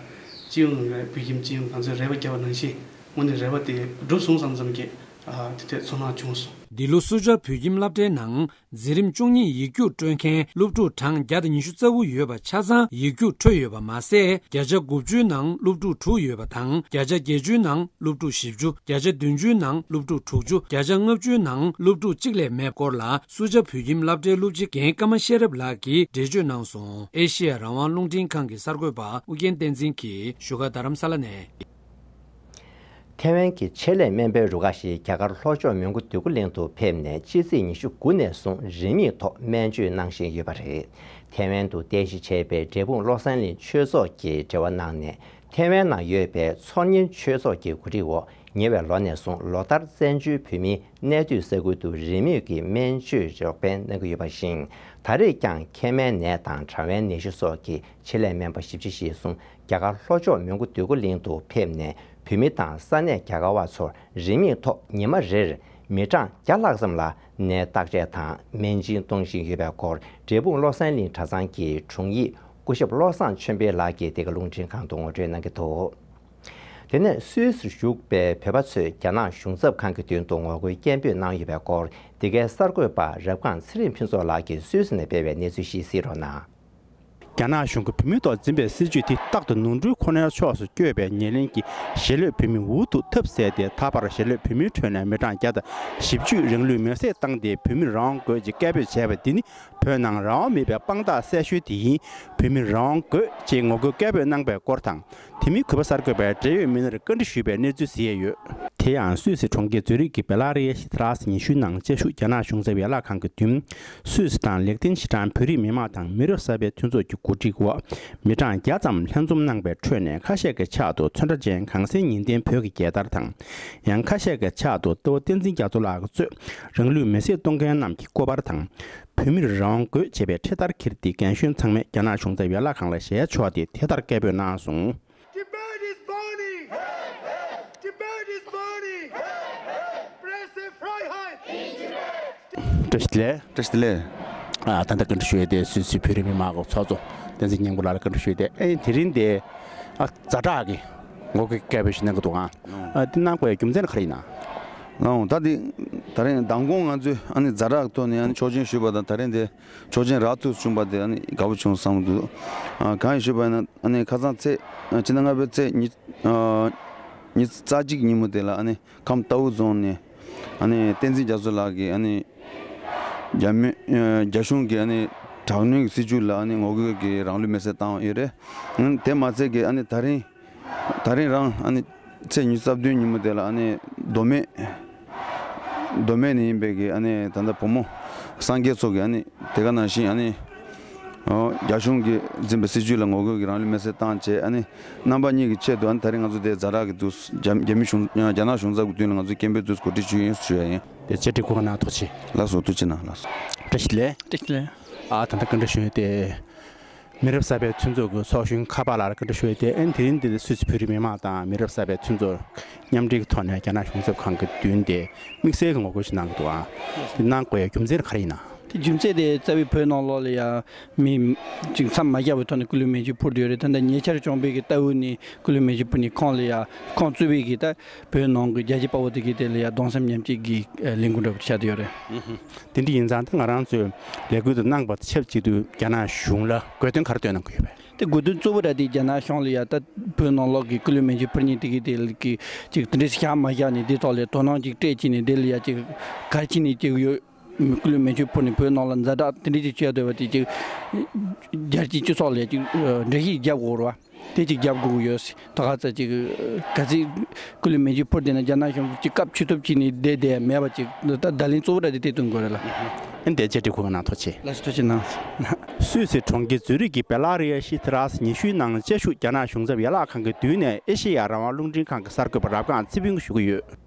སྤྱི་ཡོངས་རེད། བོད་ཁྱིམ་སྤྱི་ཡོངས་ང་ཚོས་རེ་བ་བརྒྱབ་པ་ནང་བཞིན་དངོས་གནས་རེ་བ་དེ་འགྲུབ་སོང་བསམ་ཙམ་གྱི་ཨ་དེ་དེ་ཚོར་སྣང་བྱུང་སོང་། འདི་ལོ་སུ་ཇཱ་བོད་ཁྱིམ་སློབ་གྲྭའི་ནང་འཛིན་རིམ་བཅུ་གཉིས་ཡིག་རྒྱུགས་སྤྲོད་མཁན་སློབ་ཕྲུག་གྲངས་བརྒྱ་དང་ཉི་ཤུ་རྩ་དགུ་ཡོད་པ་ཆ་ཚང་ཡིག་རྒྱུགས་འཕྲོད་ཡོད་པ་མ་ཟད། བརྒྱ་ཆ་དགུ་བཅུའི་ནང་སློབ་ཕྲུག་དྲུག་ཡོད་པ་དང་། བརྒྱ་ཆ་བརྒྱད་ཅུའི་ནང་སློབ་ཕྲུག་བཞི་བཅུ། བརྒྱ་ཆ་བདུན་ཅུའི་ནང་སློབ་ཕྲུག་དྲུག་ཅུ། བརྒྱ་ཆ་ལྔ་བཅུའི་ནང་སློབ་ཕྲུག་གཅིག་ལས་མེད་སྐོར་ལ་སུ་ཇཱ་བོད་ཁྱིམ་སློབ་གྲྭའི་སློབ་སྤྱི་རྒན་ཀརྨ་ཤེས་རབ་ལགས་ཀྱིས་འགྲེལ་བརྗོད་གནང་སོང་། ཨེ་ཤེ་ཡ་རང་དབང་རླུང་འཕྲིན་ཁང་གི་གསར་འགོད་པ་ཨུ་རྒྱན་བསྟན་འཛིན་གྱིས་བཞུགས་སྒར་རྡ་རམ་ས་ལ་ནས། ཐའེ་ཝན་གྱི་ཆེད་ལས་སྨན་པའི་རུ་ཁག་ཞིག་རྒྱ་གར་ལྷོ་ཕྱོགས་མོན་གྷོ་འདོད་རྒུ་གླིང་དུ་ཕེབས་ནས་ཕྱི་ཚེས་ཉི་ཤུ་དགུ་ནས་བཟུང་རིན་མེད་ཐོག་སྨན་བཅོས་གནང་བཞིན་ཡོད་པ་རེད། ཐའེ་ཝན་དུ་རྟེན་གཞི་བྱས་པའི་འབྲས་སྤུངས་བློ་བཟང་གླིང་ཆོས་ཚོགས་ཀྱིས་འབྲེལ་བ་གནང་ནས། ཐའེ་ཝན་ནང་ཡོད་པའི་ཚོར་སྙིང་ཆོས་ཚོགས་ཀྱི་གོ་སྒྲིག་འོག་ཉེ་བའི་ལོ་ནས་བཟུང་ལོ་ལྟར་བཙན་བྱོལ་བོད་མིའི་གནས་སྡོད་ས་ཁུལ་དུ་རིན་མེད་ཀྱི་སྨན་བཅོས་རོགས་ཕན་གནང་གི་ཡོད་པ་བཞིན། ད་རེས་ཀྱང་མཁལ་མའི་ནད་དང་གྲང་བའི་ནད་གཞི་སོགས་ཀྱི་ཆེད་ལས་སྨན་པ་བཞི་བཅུ་ཞེ་གསུམ་རྒྱ་གར་ལྷོ་ཕྱོགས་མོན་གྷོ་འདོད་རྒུ་གླིང་དུ་ཕེབས་ནས། བོད་མི་དང་ས་གནས་རྒྱ་གར་བ་ཚོར་རིན་མེད་ཐོག་ཉི་མ་རེར་མི་གྲངས་བརྒྱ་ལྷག་ཙམ་ལ་ནད་བརྟག་དཔྱད་དང་སྨན་སྦྱིན་གཏོང་བཞིན་ཡོད་པའི་སྐོར། འབྲས་སྤུངས་བློ་བཟང་གླིང་གྲྭ་ཚང་གི་དྲུང་ཡིག་སྐུ་ཞབས་བློ་བཟང་ཆོས་འཕེལ་ལགས་ཀྱིས་འདི་ག་རླུང་འཕྲིན་ཁང་དུ་ངོ་སྤྲོད་གནང་གི་འདུག་དེ་ནས་སུད་སིར་བཞུགས་པའི་བོད་པ་ཚོས་རྒྱ་ནག་གཞུང་ཚབ་ཁང་གི་མདུན་དུ་ངོ་རྒོལ་སྐད་འབོད་གནང་ཡོད་པའི་སྐོར། འདི་གའི་གསར་འགོད་པ་རབ་སྒང་ཚེ་རིང་ཕུན་ཚོགས་ལགས་ཀྱིས་སུད་སི་ནས་སྤེལ་བའི་གནས་ཚུལ་ཞིག་གཟིགས་རོགས་གནང་། རྒྱ་ནག་གཞུང་གིས་བོད་མིའི་ཐོག་འཛིན་པའི་སྲིད་བྱུས་དེ་རྟག་ཏུ་ནོར་འཁྲུལ་ཁོ་ནའི་ཕྱོགས་སུ་བསྐྱོད་པའི་ཉེར་ལེན་གྱིས་གཞིས་ལུས་བོད་མི་འུ་ཐུག་ཐབས་ཟད་དེ། ད་བར་གཞིས་ལུས་བོད་མིའི་ཁྲོད་ནས་མི་གྲངས་བརྒྱ་དང་བཞི་བཅུས་རང་ལུས་མེར་སྲེག་བཏང་སྟེ། བོད་མིར་རང་དབང་དགོས་ཅེས་སྐད་འབོད་བྱས་པ་འདི་ནི་བོད་ནང་རང་དབང་མེད་པའི་དཔང་རྟགས་གསལ་ཤོས་དེ་ཡིན། བོད་མིར་རང་དབང་དགོས་ཅེས་ངོ་རྒོལ་སྐད་འབོད་གནང་པའི་སྐོར་དང་། དེ་མིན་གུས་པ་གསར་འགོད་པས་འབྲེལ་ཡོད་མི་སྣར་བཀའ་འདྲི་ཞུས་པའི་གནས་ཚུལ་གཟིགས་ཡས་ཡོད། དེ་ཡང་སུད་སི་གྲོང་ཁྱེར་ཛུ་རིག་གི་བེ་ལ་རི་ཡ་ཤི་ཐ་ར་སི་ཉི་ཤུའི་ནང་བཅའ་བཞུགས་རྒྱ་ནག་གཞུང་ཚབ་ཡན་ལག་ཁང་གི་མདུན། སུད་སི་དང་ལེགས་ལྡན་ཕྱི་འབྲང་བོད་རིགས་མི་མང་དང་མི་རབས་གསར་པའི་མཐུན་ཚོགས་ཀྱི་གོ་སྒྲིག་འོག་མི་གྲངས་བརྒྱ་ཙམ་ལྷན་འཛོམས་གནང་པའི་ཁྲོད་ནས་ཁ་ཤས་ཀྱི་ཕྱག་ཏུ་ཚོན་ཁྲ་ཅན་གངས་སེང་ཉི་ལྡན་བོད་ཀྱི་རྒྱལ་དར་དང་། ཡང་ཁ་ཤས་ཀྱི་ཕྱག་ཏུ་རྟ་བོ་བསྟན་འཛིན་རྒྱ་མཚོ་ལགས་ཀྱིས་གཙོས་རང་ལུས་མེར་སྲེག་གཏོང་མཁན་རྣམས་ཀྱི་སྐུ་པར་དང་། བོད་མིར་རང་དབང་དགོས་ཅེས་པའི་འཕྲེད་དར་འཁྱེར་ཏེ་རྒན་གཞོན་ཚང་མས་རྒྱ་ནག་གཞུང་ཚབ་ཡན་ལག་ཁང་ལ་ཞལ་ཕྱོགས་ཏེ་དེ་ལྟར་སྐད་འབོད་གནང་སོང་། Tibet is burning! Tibet is burning! Fresse Freiheit! བཀྲ་ཤིས་བདེ་ལེགས། བཀྲ་ཤིས་བདེ་ལེགས། ཨ། ད་ལྟ་བཀའ་འདྲི་ཞུ་ཡས་དེ་སུད་སི་བོད་རིགས་མི་མང་གི་ཚོགས་གཙོ་བསྟན་འཛིན་སྙིང་པོ་ལགས་ལ་བཀའ་འདྲི་ཞུ་ཡས་དེ། ཨེ། དེ་རིང་དེ། ཨ། ཛ་དྲག་གི་ངོ་རྒོལ་སྐད་འབོད་ཞིག་གནང་གི་འདུག་ཨང་། ཨ། དེ་གནང་དགོས་ཡ་རྒྱུ་མཚན་ག་རེ་ཡིན་ན། ལགས་འོང་། ད་དེ་ད་རིང་མདང་དགོང་ང་ཚོས་ཨ་ནི་ཛ་དྲག་གི་ཐོག་ནས་ཨ་ནི་ཆོག་མཆན་ཞུས་པ་དང་། ད་རིང་དེ་ཆོག་མཆན་རག་ཐུབ་བྱུང་པ་དེ་ཨ་ནི་དགའ་པོ་བྱུང་བསམ་གྱི་འདུག། ཨ། གང་ཡིན་ཞུས་པ་ཡིན་ན། ཨ་ནི་ཁ་སང་ཚེས། ཨ། ཕྱི་ཟླ་ལྔ་པའི་ཚེས་ཉི། ཨ། ཉི་ཤུ་རྩ་གཅིག་ཉིན་མོ་དེ་ལ་ཨ་ནི་ཁམས་རྟའུ་རྫོང་ནས་ཨ་ནི་བསྟན་འཛིན་རྒྱ་མཚོ་ལགས་ཀྱིས་ཨ་ནི་རྒྱ་མི། ཨ། རྒྱ་གཞུང་གི་ཨ་ནི་དྲག་གནོན་གྱི་སྲིད་བྱུས་ལ་ཨ་ནི་ངོ་རྒོལ་གྱི་རང་ལུས་མེར་སྲེག་བཏང་ཡོད་རེད། ཨ། དེ་མ་ཚད་ཀྱི་ཨ་ནི་ད་རིང་། ད་རིང་རང་ཨ་ནི་ཚེས་ཉི་ཤུ་རྩ་བདུན་ཉིན་མོ་དེ་ལ་ཨ་ནི་མདོ་སྨད། མདོ་སྨད་ནས་ཡིན་པའི་གི་ཨ་ནི་ད་ལྟ་བུ་མོ་སངས་རྒྱས་མཚོ་གིས་ཨ་ནི་དེ་ག་ནང་བཞིན་ཨ་ནི། ཨོ། རྒྱ་གཞུང་གིས་འཛིན་པའི་སྲིད་བྱུས་ལ་ངོ་རྒོལ་གྱི་རང་ལུས་མེར་སྲེག་བཏང་བྱས། ཨ་ནི་རྣམ་པ་གཉིས་ཀྱི་ཆེད་དུ་ཨ་ནི་ད་རིང་ང་ཚོ་དེ་ཛ་དྲག་གི་འདུག། རྒྱ། རྒྱ་མི་གཞུང་། རྒྱ་ནག་གཞུང་ཚབ་ཀྱི་མདུན་ལ་ང་ཚོས་སྐད་འབོད་འདུག་གོ་སྒྲིག་ཞུས་ཡིན་ཞུ་ཡ་ཡིན། དེ་བཅར་འདྲི་གོ་སྐབས་གནང་། ཐུགས་རྗེ་ཆེ། ལགས་སོ། ཐུགས་རྗེ་གནང་། ལགས་སོ། བཀྲ་ཤིས་བདེ་ལེགས། བཀྲ་ཤིས་བདེ་ལེགས། ཨ། ད་ལྟ་བཀའ་འདྲི་ཞུ་ཡས་དེ། མི་རབས་གསར་པའི་མཐུན་ཚོགས་ཀྱི་ཚོགས་གཞོན་ཁ་པར་ལགས་ལ་བཀའ་འདྲི་ཞུ་ཡས་དེ། ཨ་ནི་དེ་རིང་འདི་སུད་སི་བོད་རིགས་མི་མང་དང་མི་རབས་གསར་པའི་མཐུན་ཚོགས་མཉམ་འབྲེལ་གྱི་ཐོག་ནས་རྒྱ་ནག་གཞུང་ཚབ་ཁང་གི་མདུན་དེ་དམིགས་བསལ་གྱི་ངོ་རྒོལ་ཞིག་གནང་གི་འདུག་ཨང་། དེ་གནང་དགོས་ཡ་རྒྱུ་མཚན་ག་རེ་ཡིན་ན། དེ་རྒྱུ་མཚན་དེ་རྩ་བའི་བོད་ནང་ལོགས་ལ་ཡ་མི་ཅིག་མཚམས་མ་བཞག་པའི་ཐོག་ནས་སྐུ་ལུས་མེ་མཆོད་ཕུལ་དུ་ཡོད་རེད། ད་ལྟ་ཉེ་ཆར་བྱུང་བའི་གི་རྟའུ་ནས་སྐུ་ལུས་མེ་མཆོད་ཕུལ་ནས་ཁོང་ལ་ཡ། ཁོང་གཙོས་པའི་གི་ད་བོད་ནང་གི་རྒྱལ་གཅེས་དཔའ་བོ་དེ་གའི་དེ་ལ་ཡ་གདུང་སེམས་མཉམ་སྐྱེད་ཀྱི་ལས་འགུལ་འདྲ་པོ་ཆགས་བསྡད་ཡོད་རེད། ཨུ་ཧུ། དེ་འདྲ་ཡིན་ཙང་ད་ང་རང་ཚོས་ལས་འགུལ་དེ་གནང་པ་དང་ཆབས་ཅིག་ཏུ་རྒྱ་ནག་གཞུང་ལ་དགོས་འདུན་ག་རེ་བཏོན་གནང་གི་ཡོད་པས། དེ་དགོས་འདུན་གཙོ་བོ་ར་དེ་རྒྱ་ནག་གཞུང་ལ་ཡ་ད་བོད་ནང་ལོགས་ཀྱི་སྐུ་ལུས་མེ་མཆོད་ཕུལ་མཁན་དེ་གའི་དེ་ལ་གི་ཅིག་དེ་འདྲ་ཞིག་ཤག་མ་བཞག་ནས་དེ་ཐོག་ལ་དོ་སྣང་ཅིག་སྤྲད་ཅིག་ནས་དེ་ལ་ཡ་ཅིག་ག་རེ་བྱས་ནས་ཅིག་ཡོད། སྐུ་ལུས་མེ་མཆོད་ཕུལ་ནས་བོད་ནང་ལ་ཛ་དྲག་དེ་འདྲ་ཅིག་བྱས་བསྡད་པ་དེ་ཅིག་རྒྱལ་སྤྱིའི་སྤྱི་ཚོགས་ལ་ཅིག་འགྲེལ་བཤད་རྒྱབ་དགོས་རེད་བ། དེ་ཅིག་རྒྱབ་དགོས་ཀྱི་ཡོད། ད་ག་ཚོད་ཅིག་ག་ཚོད་སྐུ་ལུས་མེ་མཆོད་ཕུལ་བསྡད་ན་རྒྱ་ནག་གཞུང་གིས་སྐབས་འཕྱི་ཐུབ་བྱས་ནས་བསྡད་བསྡད་མེད་པ་ཅིག་ད་བརྡ་ལན་གཙོ་བོ་ར་དེ་དེ་སྟོན་དགོས་རེད་ལ། ཨ་ནི་དེ་བཅར་འདྲི་གོ་སྐབས་གནང་། ཐུགས་རྗེ་ཆེ། ལགས་སོ། ཐུགས་རྗེ་གནང་། སུད་སི་གྲོང་ཁྱེར་ཛུ་རིག་གི་བེ་ལ་རི་ཡ་ཤི་ཐ་ར་སི་ཉི་ཤུའི་ནང་བཅའ་བཞུགས་རྒྱ་ནག་གཞུང་ཚབ་ཡན་ལག་ཁང་གི་མདུན་ནས་ཨེ་ཤེ་ཡ་རང་དབང་རླུང་འཕྲིན་ཁང་གི་གསར་འགོད་པ་རབ་སྒང་ཚེ་ཕུན་གྱིས་ཞུ་གི་ཡོད།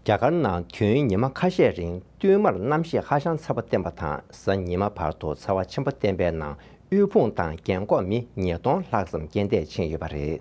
རྒྱ་གར་ནང་དུས་ཡུན་ཉི་མ་ཁ་ཤས་རིང་བསྟུད་མར་གནམ་གཤིས་ཧ་ཅང་ཚ་པོ་བསྟན་པ་དང་། གཟའ་ཉི་མ་བར་དུ་ཚ་བ་ཆེན་པོ་བསྟན་པའི་ནང་དབུལ་ཕོངས་དང་རྒན་འཁོགས་མི་ཉིས་སྟོང་ལྷག་ཙམ་རྐྱེན་འདས་ཕྱིན་ཡོད་པ་རེད།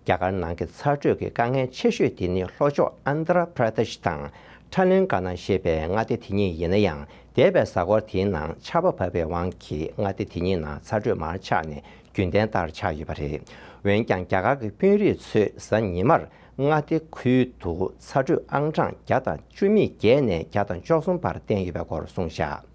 རྒྱ་གར་ནང་གི་ཚ་དྲོད་ཀྱི་དཀའ་ངལ་ཆེ་ཤོས་དེ་ནི་ལྷོ་ཕྱོགས་ཨན་དྷ་ར་པྲ་དེཤ་དང་ཁྲ་ལེན་ག་ན་ཞེས་པའི་མངའ་སྡེ་དེ་གཉིས་ཡིན་ན་ཡང་། འདས་པའི་གཟའ་འཁོར་དེའི་ནང་ཆར་པ་བབས་པའི་དབང་གིས་མངའ་སྡེ་དེ་གཉིས་ནང་ཚ་དྲོད་མར་ཆག་ནས་རྒྱུན་ལྡན་ལྟར་ཆགས་ཡོད་པ་རེད། འོན་ཀྱང་། རྒྱ་གར་གྱི་དཔོན་རིགས་ཚོས་གཟའ་ཉི་མར་མངའ་སྡེ་ཁུལ་དུ་ཚ་དྲོད་ཨང་གྲངས་བརྒྱ་དང་བཅུ་མེད་བརྒྱད་ནས་བརྒྱ་དང་བཅུ་གསུམ་བར་བསྟན་ཡོད་པའི་སྐོར་གསུངས་བཞག།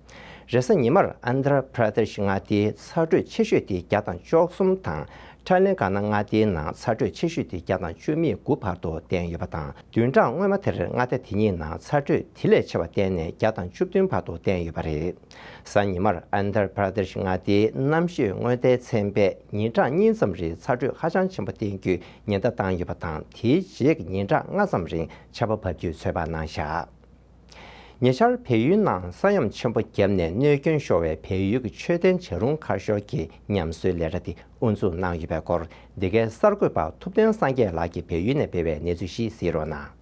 རེས་གཟའ་ཉི་མར་ཨན་དྷ་ར་པྲ་དེཤ་མངའ་སྡེའི་ཚ་དྲོད་ཆེ་ཤོས་དེ་བརྒྱ་དང་བཅུ་གསུམ་དང་། ཁྲ་ལེན་ག་ན་མངའ་སྡེའི་ནང་ཚ་དྲོད་ཆེ་ཤོས་དེ་བརྒྱ་དང་བཅུ་མེད་དགུ་བར་དུ་བསྟན་ཡོད་པ་དང་། བདུན་ཕྲག་སྔོན་མ་དེར་མངའ་སྡེ་དེ་གཉིས་ནང་ཚ་དྲོད་དེ་ལས་ཆེ་བ་བསྟན་ནས་བརྒྱ་དང་བཅུ་བདུན་བར་དུ་བསྟན་ཡོད་པ་རེད། གཟའ་ཉི་མར་ཨན་དྷར་པྲ་དེཤ་མངའ་སྡེའི་གནམ་གཤིས་སྔོན་བརྡའི་ཚན་པས་ཉིན་གྲངས་གཉིས་ཙམ་རིང་ཚ་དྲོད་ཧ་ཅང་ཆེན་པོ་བསྟན་རྒྱུའི་ཉེན་བརྡ་བཏང་ཡོད་པ་དང་། དེའི་རྗེས་ཀྱི་ཉིན་གྲངས་ལྔ་ཙམ་རིང་ཆར་པ་བབས་རྒྱུའི་ཚོད་དཔག་གནང་བཞག། ཉེ་ཆར་བལ་ཡུལ་ནང་ས་ཡོམ་ཆེན་པོ་བརྒྱབ་ནས་གནོད་སྐྱོན་ཤོར་བའི་བལ་ཡུལ་གྱི་མཆོད་རྟེན་བྱ་རུང་ཁ་ཤོར་གྱི་ཉམས་གསོའི་ལས་གྲྭ་དེ་དབུ་འཛུགས་གནང་ཡོད་པའི་སྐོར། འདི་གའི་གསར་འགོད་པ་ཐུབ་བསྟན་སངས་རྒྱས་ལགས་ཀྱིས་བལ་ཡུལ་ནས་སྤེལ་བའི་གནས་ཚུལ་ཞིག་གཟིགས་རོགས་གནང་།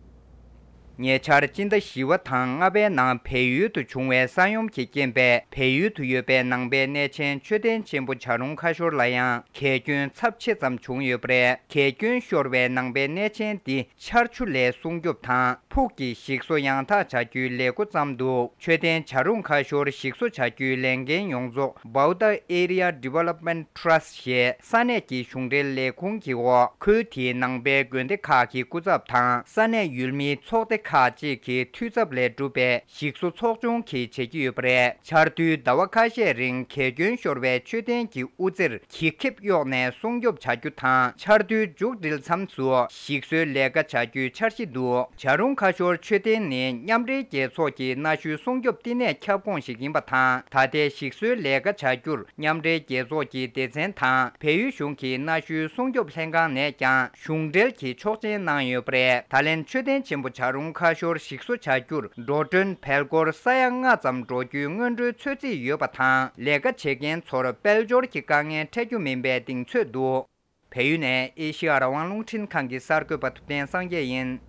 ཉེ་ཆར་སྤྱི་ཟླ་བཞི་པ་དང་ལྔ་པའི་ནང་བལ་ཡུལ་དུ་བྱུང་བའི་ས་ཡོམ་གྱི་རྐྱེན་པས། བལ་ཡུལ་དུ་ཡོད་པའི་ནང་པའི་གནས་ཆེན་མཆོད་རྟེན་ཆེན་པོ་བྱ་རུང་ཁ་ཤོར་ལ་ཡང་། གས་སྐྱོན་ཚབས་ཆེ་ཙམ་བྱུང་ཡོད་པ་རེད། གས་སྐྱོན་ཤོར་བའི་ནང་པའི་གནས་ཆེན་འདི་ཆར་ཆུ་ལས་སྲུང་སྐྱོབ་དང་། ཕུགས་ཀྱི་ཞིག་གསོ་ཡང་དག་བྱ་རྒྱུའི་ལས་འགོ་བརྩམས་འདུག། མཆོད་རྟེན་བྱ་རུང་ཁ་ཤོར་ཞིག་གསོ་བྱ་རྒྱུའི་ལས་འགན་ཡོངས་རྫོགས་Bauta Area Development Trust ཞེས་ས་གནས་ཀྱི་གཞུང་འབྲེལ་ལས་ཁུངས་ཀྱི་འོག། ཁུལ་དེའི་ནང་པའི་དགོན་སྡེ་ཁག་གི་སྐུ་ཚབ་དང་ས་གནས་ཡུལ་མིའི་ཚོགས་སྡེ་ ཁག་ཅིག་གི་འཐུས་ཚབ་ལས་གྲུབ་པའི་ཞིག་གསོ་ཚོགས་ཆུང་གིས་བྱེད་ཀྱི་ཡོད་པ་རེད། ཆར་དུས་ཟླ་བ་ཁ་ཤས་རིང་གད་སྐྱོན་ཤོར་བའི་མཆོད་རྟེན་གྱི་དབུ་རྩེར་གྱི་ཁེབས་གཡོགས་ནས་སྲུང་སྐྱོབ་བྱ་རྒྱུ་དང་། ཆར་དུས་མཇུག་སྒྲིལ་མཚམས་སུ་ཞིག་གསོའི་ལས་ཀ་བྱ་རྒྱུའི་འཆར་གཞི་འདུག་བྱ་རུང་ཁ་ཤོར་མཆོད་རྟེན་ནི་མཉམ་འབྲེལ་རྒྱལ་ཚོགས་ཀྱི་གནའ་ཤུལ་སྲུང་སྐྱོབ་བསྟི་གནས་ཁྱབ་ཁོངས་ཤིག་ཡིན་པ་དང་། ད་ལྟའི་ཞིག་གསོའི་ལས་ཀ་བྱ་རྒྱུར་མཉམ་འབྲེལ་རྒྱལ་ཚོགས་ཀྱི་སྡེ་ཚན་དང་བལ་ཡུལ་གཞུང་གི་གནའ་ཤུལ་སྲུང་སྐྱོབ་ལྷན་ཁང་ནས་ཀྱང་གཞུང་འབྲེལ་གྱི་ཆོག་མཆན་གནང་ཡོད་པ་རེད། ད་ལན་མཆོད་རྟེན་ཆེན་པོ་བྱ་རུང་ཁ་ཤོར་ཞིག་གསོ་བྱ་རྒྱུར་འགྲོ་གྲོན་བལ་སྒོར་ས་ཡ་ལྔ་ཙམ་འགྲོ་རྒྱུའི་སྔོན་འགྲོའི་ཚོད་རྩིས་ཡོད་པ་དང་། ལས་ཀ་བྱེད་མཁན་ཚོར་དཔལ་འབྱོར་གྱི་དཀའ་ངལ་འཕྲད་རྒྱུ་མིན་པའི་གདེང་ཚོད་འདུག་བལ་ཡུལ་ནས་ཨེ་ཤེ་ཡ་རང་དབང་རླུང་འཕྲིན་ཁང་གི་གསར་འགོད་པ་ཐུབ་བསྟན་སངས་རྒྱས་ཡིན།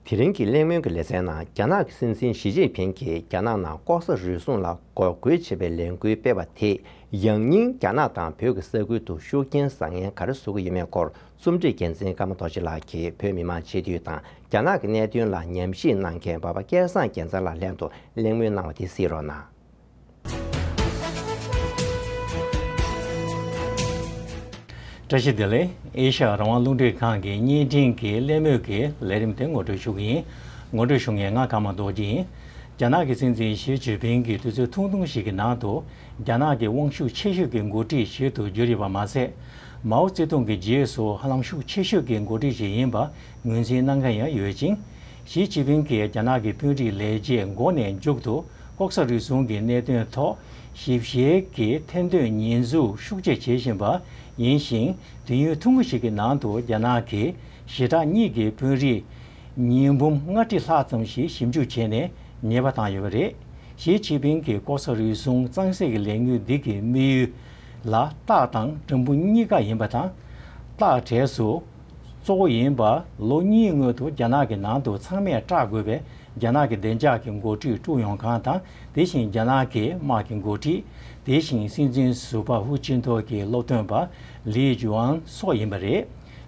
དེ་རིང་གི་གླེང་མོལ་གྱི་ལེ་ཚན་ནང་རྒྱ་ནག་གི་སྲིད་འཛིན་ཞི་ཅིན་ཕིང་གིས་རྒྱ་ནག་ནང་ལྐོག་ཟ་རུལ་སུངས་ལ་འགོག་རྒོལ་བྱེད་པའི་ལས་འགུལ་སྤེལ་བ་དེས་ཡང་སྙིང་རྒྱ་ནག་དང་བོད་ཀྱི་ས་ཁུལ་དུ་ཤུགས་རྐྱེན་བཟང་ངན་ག་རེ་བཟོ་གི་ཡོད་མེད་སྐོར་རྩོམ་སྒྲིག་འགན་འཛིན་ཀརྨ་རྡོ་རྗེ་ལགས་ཀྱིས་བོད་མི་མང་སྤྱི་འཐུས་དང་རྒྱ་ནག་གི་གནད་དོན་ལ་ཉམས་ཞིབ་གནང་མཁན་འབའ་པ་སྐལ་བཟང་རྒྱལ་མཚན་ལ་ལྷན་དུ་གླེང་མོལ་གནང་བ་དེ་གཟིགས་རོགས་གནང་། བཀྲ་ཤིས་བདེ་ལེགས། ཨེ་ཤ་ཡ་རང་དབང་རླུང་འཕྲིན་ཁང་གི་བརྙན་འཕྲིན་གྱི་གླེང་མོལ་གྱི་ལས་རིམ་དེ་ངོ་སྤྲོད་ཞུ་གི་ཡིན། ངོ་སྤྲོད་ཞུ་མཁན་ང་ཀརྨ་རྡོ་རྗེ་ཡིན། རྒྱ་ནག་གི་སྲིད་འཛིན་ཞི་ཅིན་ཕིང་གིས་དུས་ཚོད་ཐུང་ཐུང་ཞིག་གི་ནང་དུ་རྒྱ་ནག་གི་དབང་ཤུགས་ཆེ་ཤོས་ཀྱི་འགོ་ཁྲིད་ཞིག་ཏུ་གྱུར་ཡོད་པ་མ་ཟད། མའོ་ཙེ་ཏུང་གི་རྗེས་སུ་ཧ་ལམ་ཤུགས་ཆེ་ཤོས་ཀྱི་འགོ་ཁྲིད་ཞིག་ཡིན་པ་ངོས་འཛིན་གནང་མཁན་ཡང་ཡོད་ཅིང་། ཞི་ཅིན་ཕིང་གིས་རྒྱ་ནག་གི་དཔོན་རིགས་ལས་བྱེད་མགོ་ནས་མཇུག་ཏུ་ལྐོག་ཟ་རུལ་སུངས་ཀྱི་གནད་དོན་ཐོག་ཞིབ་བཤེར་གྱི་ཐེར་འདོན་ཉེས་འཛུགས་ཤུགས་ཆེ་བྱེད་བཞིན་པ་ཡིན་ཞིང་། དུས་ཡུན་ཐུང་ངུ་ཞིག་གི་ནང་དུ་རྒྱ་ནག་གི་ཞི་དྲག་གཉིས་ཀྱི་དཔོན་རིགས་ཉིས་འབུམ་ལྔ་ཁྲི་ལྷག་ཙམ་ཞིག་ཞིབ་འཇུག་བྱས་ནས་ཉེས་པ་བཏང་ཡོད་པ་རེད། ཞི་ཅིན་ཕིང་གིས་ལྐོག་ཟ་རུལ་སུངས་གཙང་སེལ་གྱི་ལས་འགུལ་འདི་གི་དམིགས་ཡུལ་ལ་རྟགས་དང་སྦྲམ་བུ་གཉིས་ཀ་ཡིན་པ་དང་། རྟགས་གྲས་སུ། གཙོ་བོ་ཡིན་པ་ལོ་གཉིས་སྔོན་དུ་རྒྱ་ནག་གི་ནང་དུ་ཚང་མས་སྐྲག་དགོས་པའི་རྒྱ་ནག་གི་བདེ་འཇགས་ཀྱི་འགོ་ཁྲིད་ཀྲུའུ་ཡོང་ཁང་དང་། དེ་བཞིན་རྒྱ་ནག་གི་དམག་གི་འགོ་ཁྲིད། དེ་བཞིན་སྲིད་འཛིན་ཟུར་པ་ཧུའུ་ཅིན་ཐོ་གི་སློབ་སྟོན་པ་ལི་ཇུའང་སོགས་ཡིན་པ་རེད།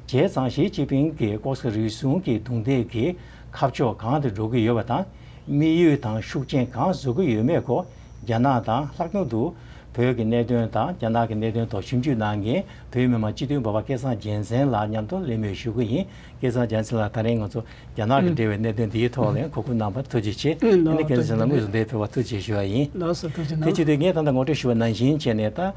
བྱས་ཙང་ཞི་ཅིན་ཕིང་གིས་ལྐོག་ཟ་རུལ་སུངས་ཀྱི་རྡུང་རྡེག་གི་ཁ་ཕྱོགས་གང་དུ་འགྲོ་གི་ཡོད་པ་དང་། དམིགས་ཡུལ་དང་ཤུགས་རྐྱེན་གང་བཟོ་གི་ཡོད་མེད་སྐོར་རྒྱ་ནག་དང་ལྷག་དོན་དུ་བོད་ཀྱི་གནད་དོན་དང་རྒྱ་ནག་གི་གནད་དོན་ཐོག་ཞིབ་འཇུག་གནང་མཁན་བོད་མི་མང་སྤྱི་འཐུས་འབའ་པ་སྐལ་བཟང་རྒྱལ་མཚན་ལགས་མཉམ་དུ་གླེང་མོལ་ཞུ་གི་ཡིན། སྐལ་བཟང་རྒྱལ་མཚན་ལགས། ད་རིང་ང་ཚོ་རྒྱ་ནག་གི་འབྲེལ་བའི་གནད་དོན་འདིའི་ཐོག་ལ་གོ་སྐབས་གནང་བར་ཐུགས་རྗེ་ཆེ། ཨ་ནི་སྐལ་བཟང་རྒྱལ་མཚན་ལགས་དངོས་སུ་འདིར་ཕེབས་པར་ཐུགས་རྗེ་ཆེ་ཞུ་བ་ཡིན། ལགས་སོ། ཐུགས་རྗེ་གནང་། དེ་བྱེད་དུས་ངས་ད་ལྟ་ངོ་སྤྲོད་ཞུ་བ་ནང་བཞིན་བྱས་ནས་ད།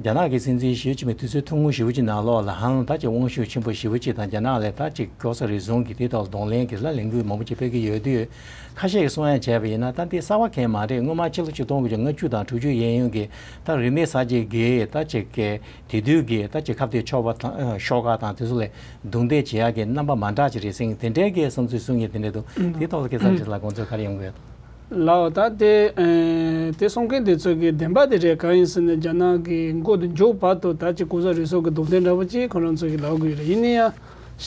རྒྱ་ནག་གི་སྲིད་འཛིན་ཞི་ཅིན་ཕིང་དུས་ཚོད་ཐུང་ངུ་ཞེ་པོ་ཅིག་ནང་ལོགས་ལ་ཧང་ད་ཅིག་དབང་ཤུགས་ཆེན་པོ་ཞེ་པོ་ཅིག་དང་རྒྱ་ནག་ལ་ད་ཅིག་ལྐོག་ཟ་རུལ་སུངས་ཀྱི་དེ་ཐོག་གདོང་ལེན་གྱི་ལ་ལས་འགུལ་མང་པོ་ཅིག་སྤེལ་གྱི་ཡོད་དུས། ཁ་ཤས་ཀྱིས་གསུང་ཡ་བྱས་པ་ཡིན་ན་ད་འདི་གསར་བ་གང་ཡང་མ་རེད། སྔོན་མ་ཕྱི་ལོ་ཆིག་སྟོང་དགུ་བརྒྱ་ལྔ་བཅུ་དང་དྲུག་ཅུ་ཡན་ཡོན་གྱི་ད་རིག་གནས་གསར་བརྗེ་གི་ད་ཅིག་གི་དེ་དུས་ཀྱི་ད་ཅིག་ཁ་གཏད་ཆོག་པ་དང་ཤོག་ཁག་དང་དེ་ཚོ་ལ་རྡུང་རྡེག་བྱེད་ཡ་གི་རྣམ་པ་མ་འདྲ་ཅིག་རེད་ཟེར་མཁན་དེ་འདྲའི་གི་བསམ་ཚུལ་གསུང་མཁན་དེ་འདྲ་འདུག་དེའི་ཐོག་ལ་སྐལ་བཟང་རྒྱལ་མཚན་ལགས་དགོངས་ཚུལ་ག་རེ་ཡོང་གི་ཡོད། ལའོ། ད་དེ་ཨེ་དེ་གསུང་མཁན་དེ་ཚོ་གི་བདེན་པ་དེ་རེད། གང་ཡིན་ཟེར་ན་རྒྱ་ནག་གི་མགོ་དང་མཇུག་བར་དུ་ད་ཅིག་ལྐོག་ཟ་རུལ་སུངས་ཀྱི་རྡུང་རྡེག་འདྲ་པོ་ཅིག་ཁོ་རང་ཚོ་གི་ལབ་དགོས་རེད། ཡིན་ན་ཡང་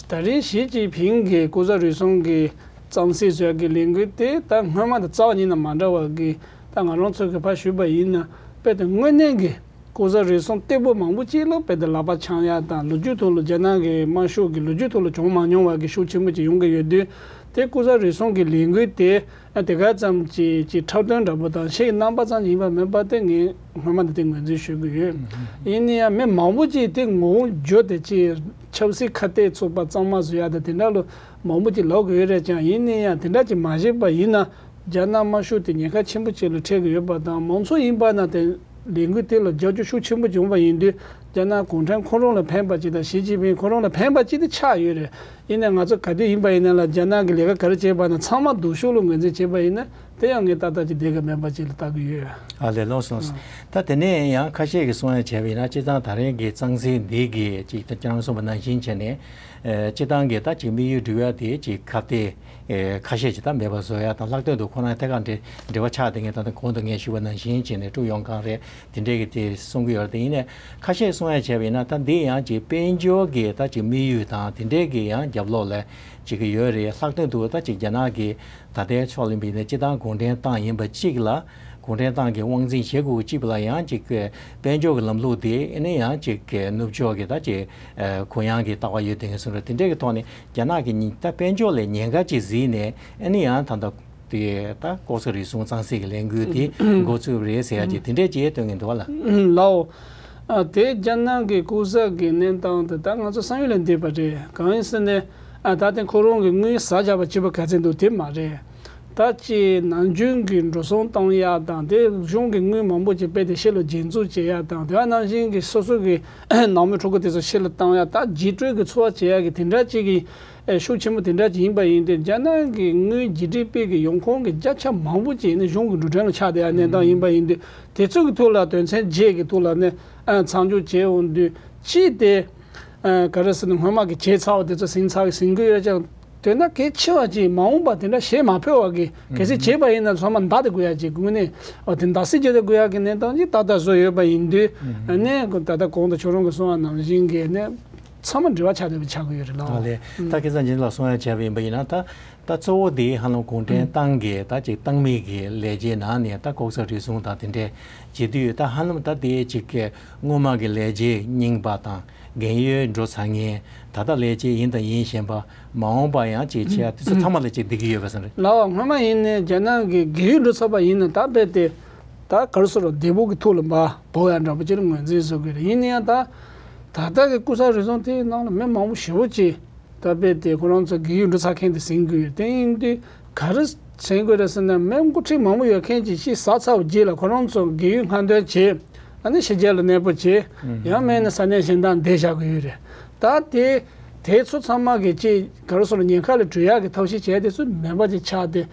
ད་རིང་ཞི་ཅིན་ཕིང་གི་ལྐོག་ཟ་རུལ་སུངས་ཀྱི་གཙང་སེལ་བཟོ་ཡ་གི་ལས་འགུལ་དེ་ད་སྔོན་མ་དང་རྩ་བ་ཉིད་ནས་མ་འདྲ་བ་གི་ད་ང་རང་ཚོ་གི་ཕར་ཞུས་པ་ཡིན་ན་དཔེ་དེ་དངོས་གནས་གི་ལྐོག་ཟ་རུལ་སུངས་གཏེ་པོ་མང་པོ་ཅིག་ལ་དཔེ་དེ་ལག་པ་འཆང་ཡ་དང་ལོ་རྒྱུས་ཐོག་ལ་རྒྱ་ནག་གི་དམར་ཤོག་གི་ལོ་རྒྱུས་ཐོག་ལ་བྱུང་མ་མྱོང་བ་གི་ཤུགས་ཆེན་པོ་ཅིག་ཡོང་གི་ཡོད་དུས། དེ་ལྐོག་ཟ་རུལ་སུངས་ཀྱི་ལས་འགུལ་དེ་ཨ་དེ་ག་ཙམ་གྱི་ཅིག་འཁྲབ་སྟོན་འདྲ་པོ་དང་ཕྱིའི་རྣམ་པ་ཙམ་ཡིན་པ་མིན་པ་དེ་ངས་སྔོན་མ་ནས་དེ་ངོས་འཛིན་ཞུ་གི་ཡོད། ཡིན་ན་ཡང་མི་མང་པོ་ཅིག་དེ་ངོ་བོ་བརྗོད་དེ་ཅིག་ཆབ་སྲིད་ཁ་གཏད་ཚོགས་པ་གཙང་མ་བཟོ་ཡ་དང་དེ་འདྲ་ལ་མང་པོ་ཅིག་ལབ་གི་ཡོད་རེད་ཀྱང་། ཡིན་ན་ཡང་དེ་འདྲ་ཅིག་མ་བྱས་པ་ཡིན་ན། རྒྱ་ནག་དམར་ཤོག་དེ་ཉེན་ཁ་ཆེན་པོ་ཅིག་ལ་འཕྲད་ཀྱི་ཡོད་པ་དང་། མང་ཚོགས་ཡིན་པ་ན་དེ་ལས་འགུལ་དེ་ལ་རྒྱབ་སྐྱོར་ཤུགས་ཆེན་པོ་བྱུང་བ་ཡིན་དུས། རྒྱ་ནག་གུང་ཁྲན་ཁོ་རང་ལ་ཕན་པ་ཅིག་དང་ཞི་ཅིན་ཕིང་ཁོ་རང་ལ་ཕན་པ་ཅིག་དེ་ཆགས་ཡོད་རེད། ཡིན་ནའི་ང་ཚོ་ག་དུས་ཡིན་པ་ཡིན་ན་ལ་རྒྱ་ནག་གི་ལས་ཀ་ག་རེ་བྱས་པ་ན་ཚང་མ་སྡུག་ཤོས་ལ་ངོས་འཛིན་བྱས་པ་ཡིན་ན་དེ་ཡང་ངས་ཏག་ཏག་ཅིག་བསྡད་ཀྱི་མེད་པ་ཅིག་ལ་ལྟ་གི་ཡོད། ཨ་ལས། ལགས་སོ། ད་དེ་ནས་ཡང་ཁ་ཤས་ཀྱིས་གསུང་ཡ་བྱས་པ་ཡིན་ན་སྤྱིར་བཏང་ད་རེས་ཀྱི་གཙང་སེལ་འདི་གི་ཅིག་ད་ཁྱེད་རང་གསུངས་པ་ནང་བཞིན་བྱས་ནས། ཨེ་སྤྱིར་བཏང་གི་ད་ཅིག་དམིགས་ཡུལ་འགྲུབ་ཡ་དེ་ཅིག་ཁ་གཏད། ཨེ་ཁ་ཤས་ཅིག་ད་མེད་པ་བཟོ་ཡ་དང་། ལྷག་དོན་དུ་ཁོ་རང་ཐད་ཀར་འབྲེལ་འབྲེལ་བ་ཆགས་བསྡད་མཁན་ད་ལྟ་གོང་དུ་ངས་ཞུས་པ་ནང་བཞིན་བྱས་ནས་ཀྲུའུ་ཡོང་ཁང་རེད། དེ་འདྲས་ཀྱི་དེ་གསུང་གི་ཡོད་རེད། དེ་ཡིན་ནའི་ཁ་ཤས་གསུང་ཡ་བྱས་པ་ཡིན་ན་ད་འདི་ཡང་ཅིག་དཔལ་འབྱོར་གྱི་ད་ཅིག་དམིགས་ཡུལ་དང་དེ་འདྲས་ཀྱི་ཡང་རྒྱབ་ལོགས་ལ་ཅིག་གི་ཡོད་རེད། ལྷག་དོན་དུ་ད་ཅིག་རྒྱ་ནག་གི་ད་ལྟའི་ཕྱོགས་ལ་ཡིན་པ་ཡིན་ན་སྤྱིར་བཏང་གུང་ཁྲན་ཏང་ཡིན་པ་གཅིག་ལ། གུང་ཁྲན་ཏང་གི་དབང་འཛིན་བྱེད་དགོས་གཅིག་པ་ལ་ཡང་ཅིག་དཔལ་འབྱོར་གྱི་ལམ་ལུགས་དེ་ཨ་ནི་ཡང་ཅིག་ནུབ་ཕྱོགས་ཀྱི་ད་ཅིག་གུ་ཡངས་ཀྱི་ལྟ་བ་ཡོད་དེ་ངས་གསུངས་རེད། དེ་འདྲས་ཀྱི་ཐོག་ནས་རྒྱ་ནག་གི་ཉིན་ད་དཔལ་འབྱོར་ལ་ཉེན་ཁ་ཅིག་གཟིགས་ནས་ཨ་ནི་ཡང་ད་ལྟ་དེ་ད་ལྐོག་ཟ་རུལ་སུངས་གཙང་སེལ་གྱི་ལས་འགུལ་དེ་འགོ་ཚུགས་པ་རེད་ཟེར་ཡ་ཅིག་དེ་འདྲས་ཅིག་སྟོན་གྱི་འདུག་བ་ལ། ལའོ། ཨ་དེ་རྒྱ་ནག་གི་ལྐོག་ཟ་གི་གནས་སྟངས་དེ་ད་ང་ཚོ་བསམ་ཡུལ་ལས་འདས་པ་རེད། གང་ཡིན་ཟེར་ན། ཨ་ད་ལྟ་ཁོ་རང་གི་དངུལ་ཟ་བཞག་པ་བྱེད་པ་ག་ཚད་འདུག་དེ་མ་རེད། ད་ཅི་ནམ་རྒྱུན་གྱི་འགྲོ་སོང་བཏང་ཡག་དང་དེ་གཞུང་གི་དངུལ་མང་པོ་ཅིག་སྤེལ་ཏེ་ཕྱི་ལ་རྒྱན་འཛུགས་བྱེད་ཡག་དང་དེ་བ་ནང་བཞིན་གྱི་སོ་སོ་གི་ནང་མི་ཕྲུ་གུ་དེ་ཚོ་ཕྱི་ལ་བཏང་ཡག་ད་རྒྱས་སྤྲོས་ཀྱི་འཚོ་བ་བྱེད་ཡག་གི་དེ་འདྲ་ཅིག་གི་ཨེ་ཤུགས་ཆེན་པོ་དེ་འདྲ་ཅིག་ཡིན་པ་ཡིན་དུས་རྒྱ་ནག་གི་དངུལ་ཇི་ཌི་པི་གི་ཡོང་ཁུངས་ཀྱི་བརྒྱ་ཆ་མང་པོ་ཅིག་ནི་གཞུང་གི་འགྲོ་གྲོན་ལ་ཆགས་བསྡད་ཡག་གནས་སྟངས་ཡིན་པ་ཡིན་དུས་དེ་ཚོ་གི་ཐོག་ལ་དོན་ཚན་བརྒྱད་ཀྱི་ཐོག་ལ་ནི་ཨ་མཚམས་འཇོག་བྱས་འོང་དུས་ཅི་སྟེ། ཨ་ག་རེ་ཟེར་ན་སྔོན་མ་གི་བྱས་ཚར་བ་དེ་ཚོ་ཟིན་ཚར་གི་ཟིན་གི་ཡོད་ཀྱང་དོན་དག་གལ་ཆེ་བ་ཅིག་མ་འོངས་པ་དེ་འདྲ་བྱེད་མ་ཕོད་པ་གི་གལ་སྲིད་བྱས་པ་ཡིན་ན་ཚང་མ་འདག་སྟེ་དགོས་ཡ་ཅིག་དངོས་གནས་འོ་དེ་འདག་སེ་བྱས་ཏེ་དགོས་ཡ་གི་གནས་སྟངས་ཅིག་ཏག་ཏག་བཟོ་ཡོད་པ་ཡིན་དུས་ཨ་ནི་ད་ལྟ་གོང་དུ་ཁྱོད་རང་གི་གསུང་བ་ནང་བཞིན་གི་ནི་ཚང་མ་འབྲེལ་བ་ཆགས་བསྡད་པ་ཆགས་ཀྱི་ཡོད་རེད་ལགས། ཨ་ལས། ད་ཁ་སང་རྗེས་ལ་གསུང་ཡ་བྱས་པ་ཡིན་པ་ཡིན་ན་ད་ད་གཙོ་བོ་དེ་ཧ་ལམ་གུང་ཁྲན་ཏང་གི་ད་ཅིག་ཏང་མི་གི་ལས་བྱེད་ནང་ནས་ད་ལྐོག་ཟ་རུལ་སུངས་དང་དེ་འདྲས་བྱེད་དུས་ད་ཧ་ལམ་ད་དེ་ཅིག་གི་སྔོན་མ་གི་ལས་བྱེད་རྙིང་པ་དང་། རྒན་ཡོལ་འགྲོ་ཚར་མཁན་ད་ལྟ་ལས་བྱེད་ཡིན་དང་ཡིན་བཞིན་པ་མ་འོངས་པ་ཡང་ཅིག་བྱེད་ཡ་དེ་ཚོ་ཚང་མ་ལ་ཅིག་བསྡད་ཀྱི་ཡོད་པ་བསམ་རེད། ལགས་སྔོན་མ་ཡིན་ནའི་རྒྱ་ནག་གི་རྒས་ཡོལ་འགྲོ་ཚར་བ་ཡིན་ན་ད་རྦད་དེ་ད་ག་རེ་ཟེར་རོ་བདེ་པོ་གི་ཐོག་ལ་འབའ་བོ་ཡ་འདྲ་པོ་ཅིག་ལ་ངོས་འཛིན་བཟོ་དགོས་རེད། ཡིན་ན་ཡང་ད་ད་ལྟ་གི་ལྐོག་ཟ་རུལ་སུངས་དེའི་ནང་ལ་མི་མང་པོ་ཞེ་པོ་ཅིག་ད་རྦད་དེ་ཁོ་རང་ཚོ་རྒས་ཡོལ་འགྲོ་ཚར་མཁན་དེ་ཟིན་དགོས་ཡོད། དེ་ཡིན་དུས་ག་རེ་ཟེར་དགོས་རེད་ཟེར་ན་མི་འགོ་ཁྲིད་མང་པོ་ཡོད་མཁན་ཅིག་ཕྱིར་ཟ་ཚར་བའི་རྗེས་ལ་ཁོ་རང་ཚོ་རྒས་ཡོལ་སྔ་འདོན་བྱས། ཨ་ནི་ཕྱི་རྒྱལ་ལ་གནས་སྤོ་བྱས། ཡང་མིན་ན་ས་གནས་གཞན་དག་བསྡད་བཞག་གི་ཡོད་རེད། ད་དེ་དེ་ཚོ་ཚང་མ་གི་ཅིག་ག་རེ་ཟེར་ཉེན་ཁ་ལ་འགྲོ་ཡག་གི་ཐབས་ཤེས་བྱས་དེ་ཚོ་མེད་པ་ཅིག་ཆགས་ཏེ་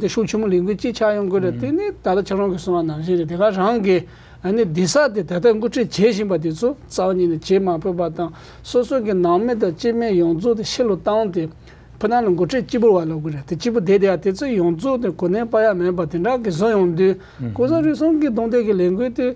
དེ་ཤུགས་ཆེན་པོ་ལས་འགུལ་ཅིག་ཆགས་ཡོང་གི་རེད། དེ་ནི་ད་ལྟ་ཁྱེད་རང་གིས་གསུངས་པ་ནང་བཞིན་རེད། དེ་ག་རང་གི་ཨ་ནི་བསྡད་ས་དེ་ད་ལྟ་འགོ་ཁྲིད་བྱེད་བཞིན་པ་དེ་ཚོ་རྩ་བ་ཉིད་ནས་བྱེད་མ་ཕོད་པ་དང་སོ་སོ་གི་ནང་མི་དང་སྤྱི་མི་ཡོངས་རྫོགས་དེ་ཕྱི་ལ་བཏང་སྟེ། ཕུ་ནང་ལ་འགོ་ཁྲིད་གཅིག་པུ་བ་ལབ་དགོས་རེད། དེ་གཅིག་པུ་བསྡད་བསྡད་ཡ་དེ་ཚོ་ཡོངས་རྫོགས་དེ་གོ་གནས་པ་ཡ་མེད་པ་དེ་འདྲ་གི་བཟོ་ཡོང་དུས་ལྐོག་ཟ་རུལ་སུངས་ཀྱི་རྡུང་རྡེག་གི་ལས་འགུལ་དེ་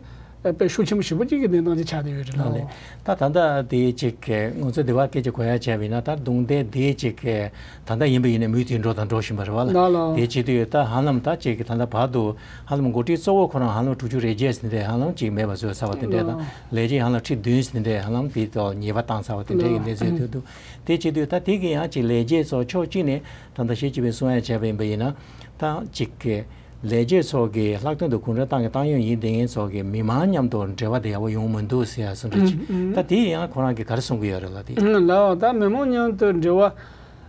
དཔེ་ཤུགས་ཆེན་པོ་ཞེ་པོ་ཅིག་གི་གནས་སྟངས་ཅིག་ཆགས་བསྡད་ཡོད་རེད་ལགས། ལགས་ལས། ད་ད་ལྟ་དེ་ཅིག་ང་ཚོ་དེ་བ་སྐད་ཆ་གོ་ཡ་བྱས་པ་ཡིན་ན་ད་རྡུང་རྡེག་དེ་ཅིག་ད་ལྟ་ཡིན་པ་ཡིན་ན་མུ་མཐུད་འགྲོ་དང་འགྲོ་བཞིན་པ་རེད་བ་ལ། ལགས་ལགས། དེ་བྱེད་དུས་ད་ཧ་ལམ་ད་ཅིག་ད་ལྟ་བར་དུ་ཧ་ལམ་འགོ་ཁྲིད་གཙོ་བོ་ཁོ་རང་ཧ་ལམ་དྲུག་ཅུ་རེ་བརྒྱད་ཟིན་ཏེ་ཧ་ལམ་ཅིག་མེད་པ་བཟོས་ཚར་བ་དེ་འདྲས་དང་ལས་བྱེད་ཧ་ལམ་ཁྲི་བདུན་ཟིན་ཏེ་ཧ་ལམ་དེ་ད་ཉེས་པ་བཏང་ཚར་བ་དེ་འདྲས་ཀྱི་གནས་ཚུལ་ཐོན་འདུག་དེ་བྱེད་དུས་ད་དེ་གི་ཡང་ཅིག་ལས་བྱེད་ཚོ་ཕྱོགས་གཅིག་ནས་ད་ལྟ་ཞེ་གཅིག་པའི་གསུང་ཡ་བྱས་པ་ཡིན་པ་ཡིན་ན་ད་ཅིག་གི་ལས་བྱེད་ཚོ་གི་ལྷག་དོན་དུ་གུང་ཁྲན་ཏང་གི་ཏང་ཡོན་ཡིན་བསྡད་མཁན་ཚོ་གི་མི་མང་མཉམ་དུ་འབྲེལ་བ་དེ་ཡག་པོ་ཡོང་མི་འདུག་ཟེར་ཡ་གསུང་གྲོས་ཅིག་ད་དེ་ཡང་ཁོ་རང་གིས་ག་རེ་གསུང་གི་ཡོད་རེད་ལ་དེ། ལགས་ད་མི་མང་མཉམ་དུ་འབྲེལ་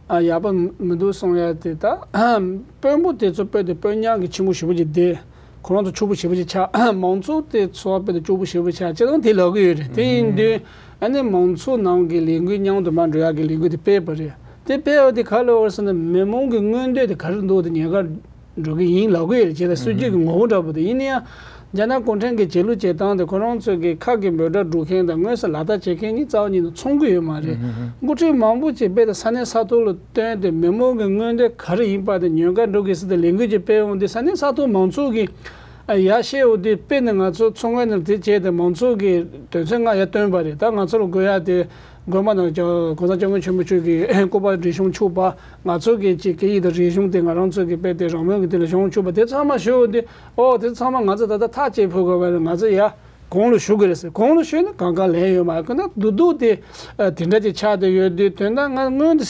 བ་ཡག་པོ་མི་འདུག་གསུང་ཡ་དེ་ད་དཔོན་པོ་དེ་ཚོ་དཔེ་དེ་དཔོན་ཉམས་ཀྱི་ཆེན་པོ་ཞེ་པོ་ཅིག་བསྡད། ཁོ་རང་ཚོ་ཕྱུག་པོ་ཞེ་པོ་ཅིག་ཆགས། མང་ཚོགས་དེ་ཚོ་དཔེ་དེ་སྐྱོ་པོ་ཞེ་པོ་ཆགས་ཅེས་དང་དེ་ལབ་གི་ཡོད་རེད། དེ་ཡིན་དུས་ཨ་ནི་མང་ཚོགས་ནང་གི་ལས་འགུལ་མཉམ་དུ་མར་འགྲོ་ཡག་གི་ལས་འགུལ་དེ་སྤེལ་བ་རེད། དེ་སྤེལ་བ་དེ་ག་ལ་བར་སོང་ན་མི་མང་གི་མངོན་འདོད་དེ་ག་རེ་འདུག་དེ་ཉེན་ཁ་འགྲོ་གི་ཡིན་ལབ་གི་ཡོད་རེད། བྱས་ཙང་སྲིད་ཇུས་ཀྱི་ངོ་བོ་འདྲ་པོ་དེ་ཡིན་ན་ཡང་རྒྱ་ནག་གུང་ཁྲན་གྱི་བྱེད་ལུགས་བྱེད་སྟངས་དེ་ཁོ་རང་ཚོ་གི་ཁ་གི་འབོད་སྒྲ་སྒྲོག་མཁན་དང་དངོས་སུ་ལག་བསྟར་བྱེད་མཁན་གཉིས་རྩ་བ་ཉིད་ནས་མཚུངས་གི་ཡོད་མ་རེད། འགོ་ཁྲིད་མང་པོ་ཅིག་དཔེ་དེ་ས་གནས་ས་ཐོག་ལ་བཏོན་ཏེ་མི་མང་གི་མངོན་འདོད་ག་རེ་ཡིན་པ་དེ་ཉེན་ཁ་འགྲོ་གི་སྲིད་དེ་ལས་འགུལ་ཅིག་སྤེལ་འོང་དུས་ས་གནས་ས་ཐོག་མང་ཚོགས་ཀྱིས་ཡར་བཤད་འོང་དུས་དཔེར་ན་ང་ཚོ་མཚོ་སྔོན་ནས་དེ་བྱས་ཏེ་མང་ཚོགས་ཀྱིས་དོན་ཚན་ལྔ་ཡར་བཏོན་པ་རེད། ད་ང་ཚོ་ལ་དགོས་ཡ་དེ་དགོན་པ་ནང་གི་གོང་ས་སྐྱབས་མགོན་ཆེན་པོ་མཆོག་གི་སྐུ་པར་རིག་གཞུང་ཕྱུག་པ། ང་ཚོ་གི་ཅིག་སྐད་ཡིག་དང་རིག་གཞུང་དེ་ང་རང་ཚོ་གི་དཔེ་དེ་རང་མོས་ཀྱི་དེ་ལ་གཞུང་ཕྱུག་པ་དེ་ཚང་མ་ཞུ་འོང་དུས་ཨོ་དེ་ཚང་མ་ང་ཚོ་ད་ལྟ་ཐག་བཅད་ཕོད་དགོས་པ་རེད། ང་ཚོ་ཡ། གོང་ལ་ཞུ་དགོས་རེད་ཟེར། གོང་ལ་ཞུས་ན་གང་ག་ལན་ཡོད་མ་རེད། ཁོ་ན་བསྡུ་བསྡུ་དེ་དེ་འདྲ་ཅིག་ཆགས་བསྡད་ཡོད་དུས་དོན་དག་ང་སྔོན་དུ་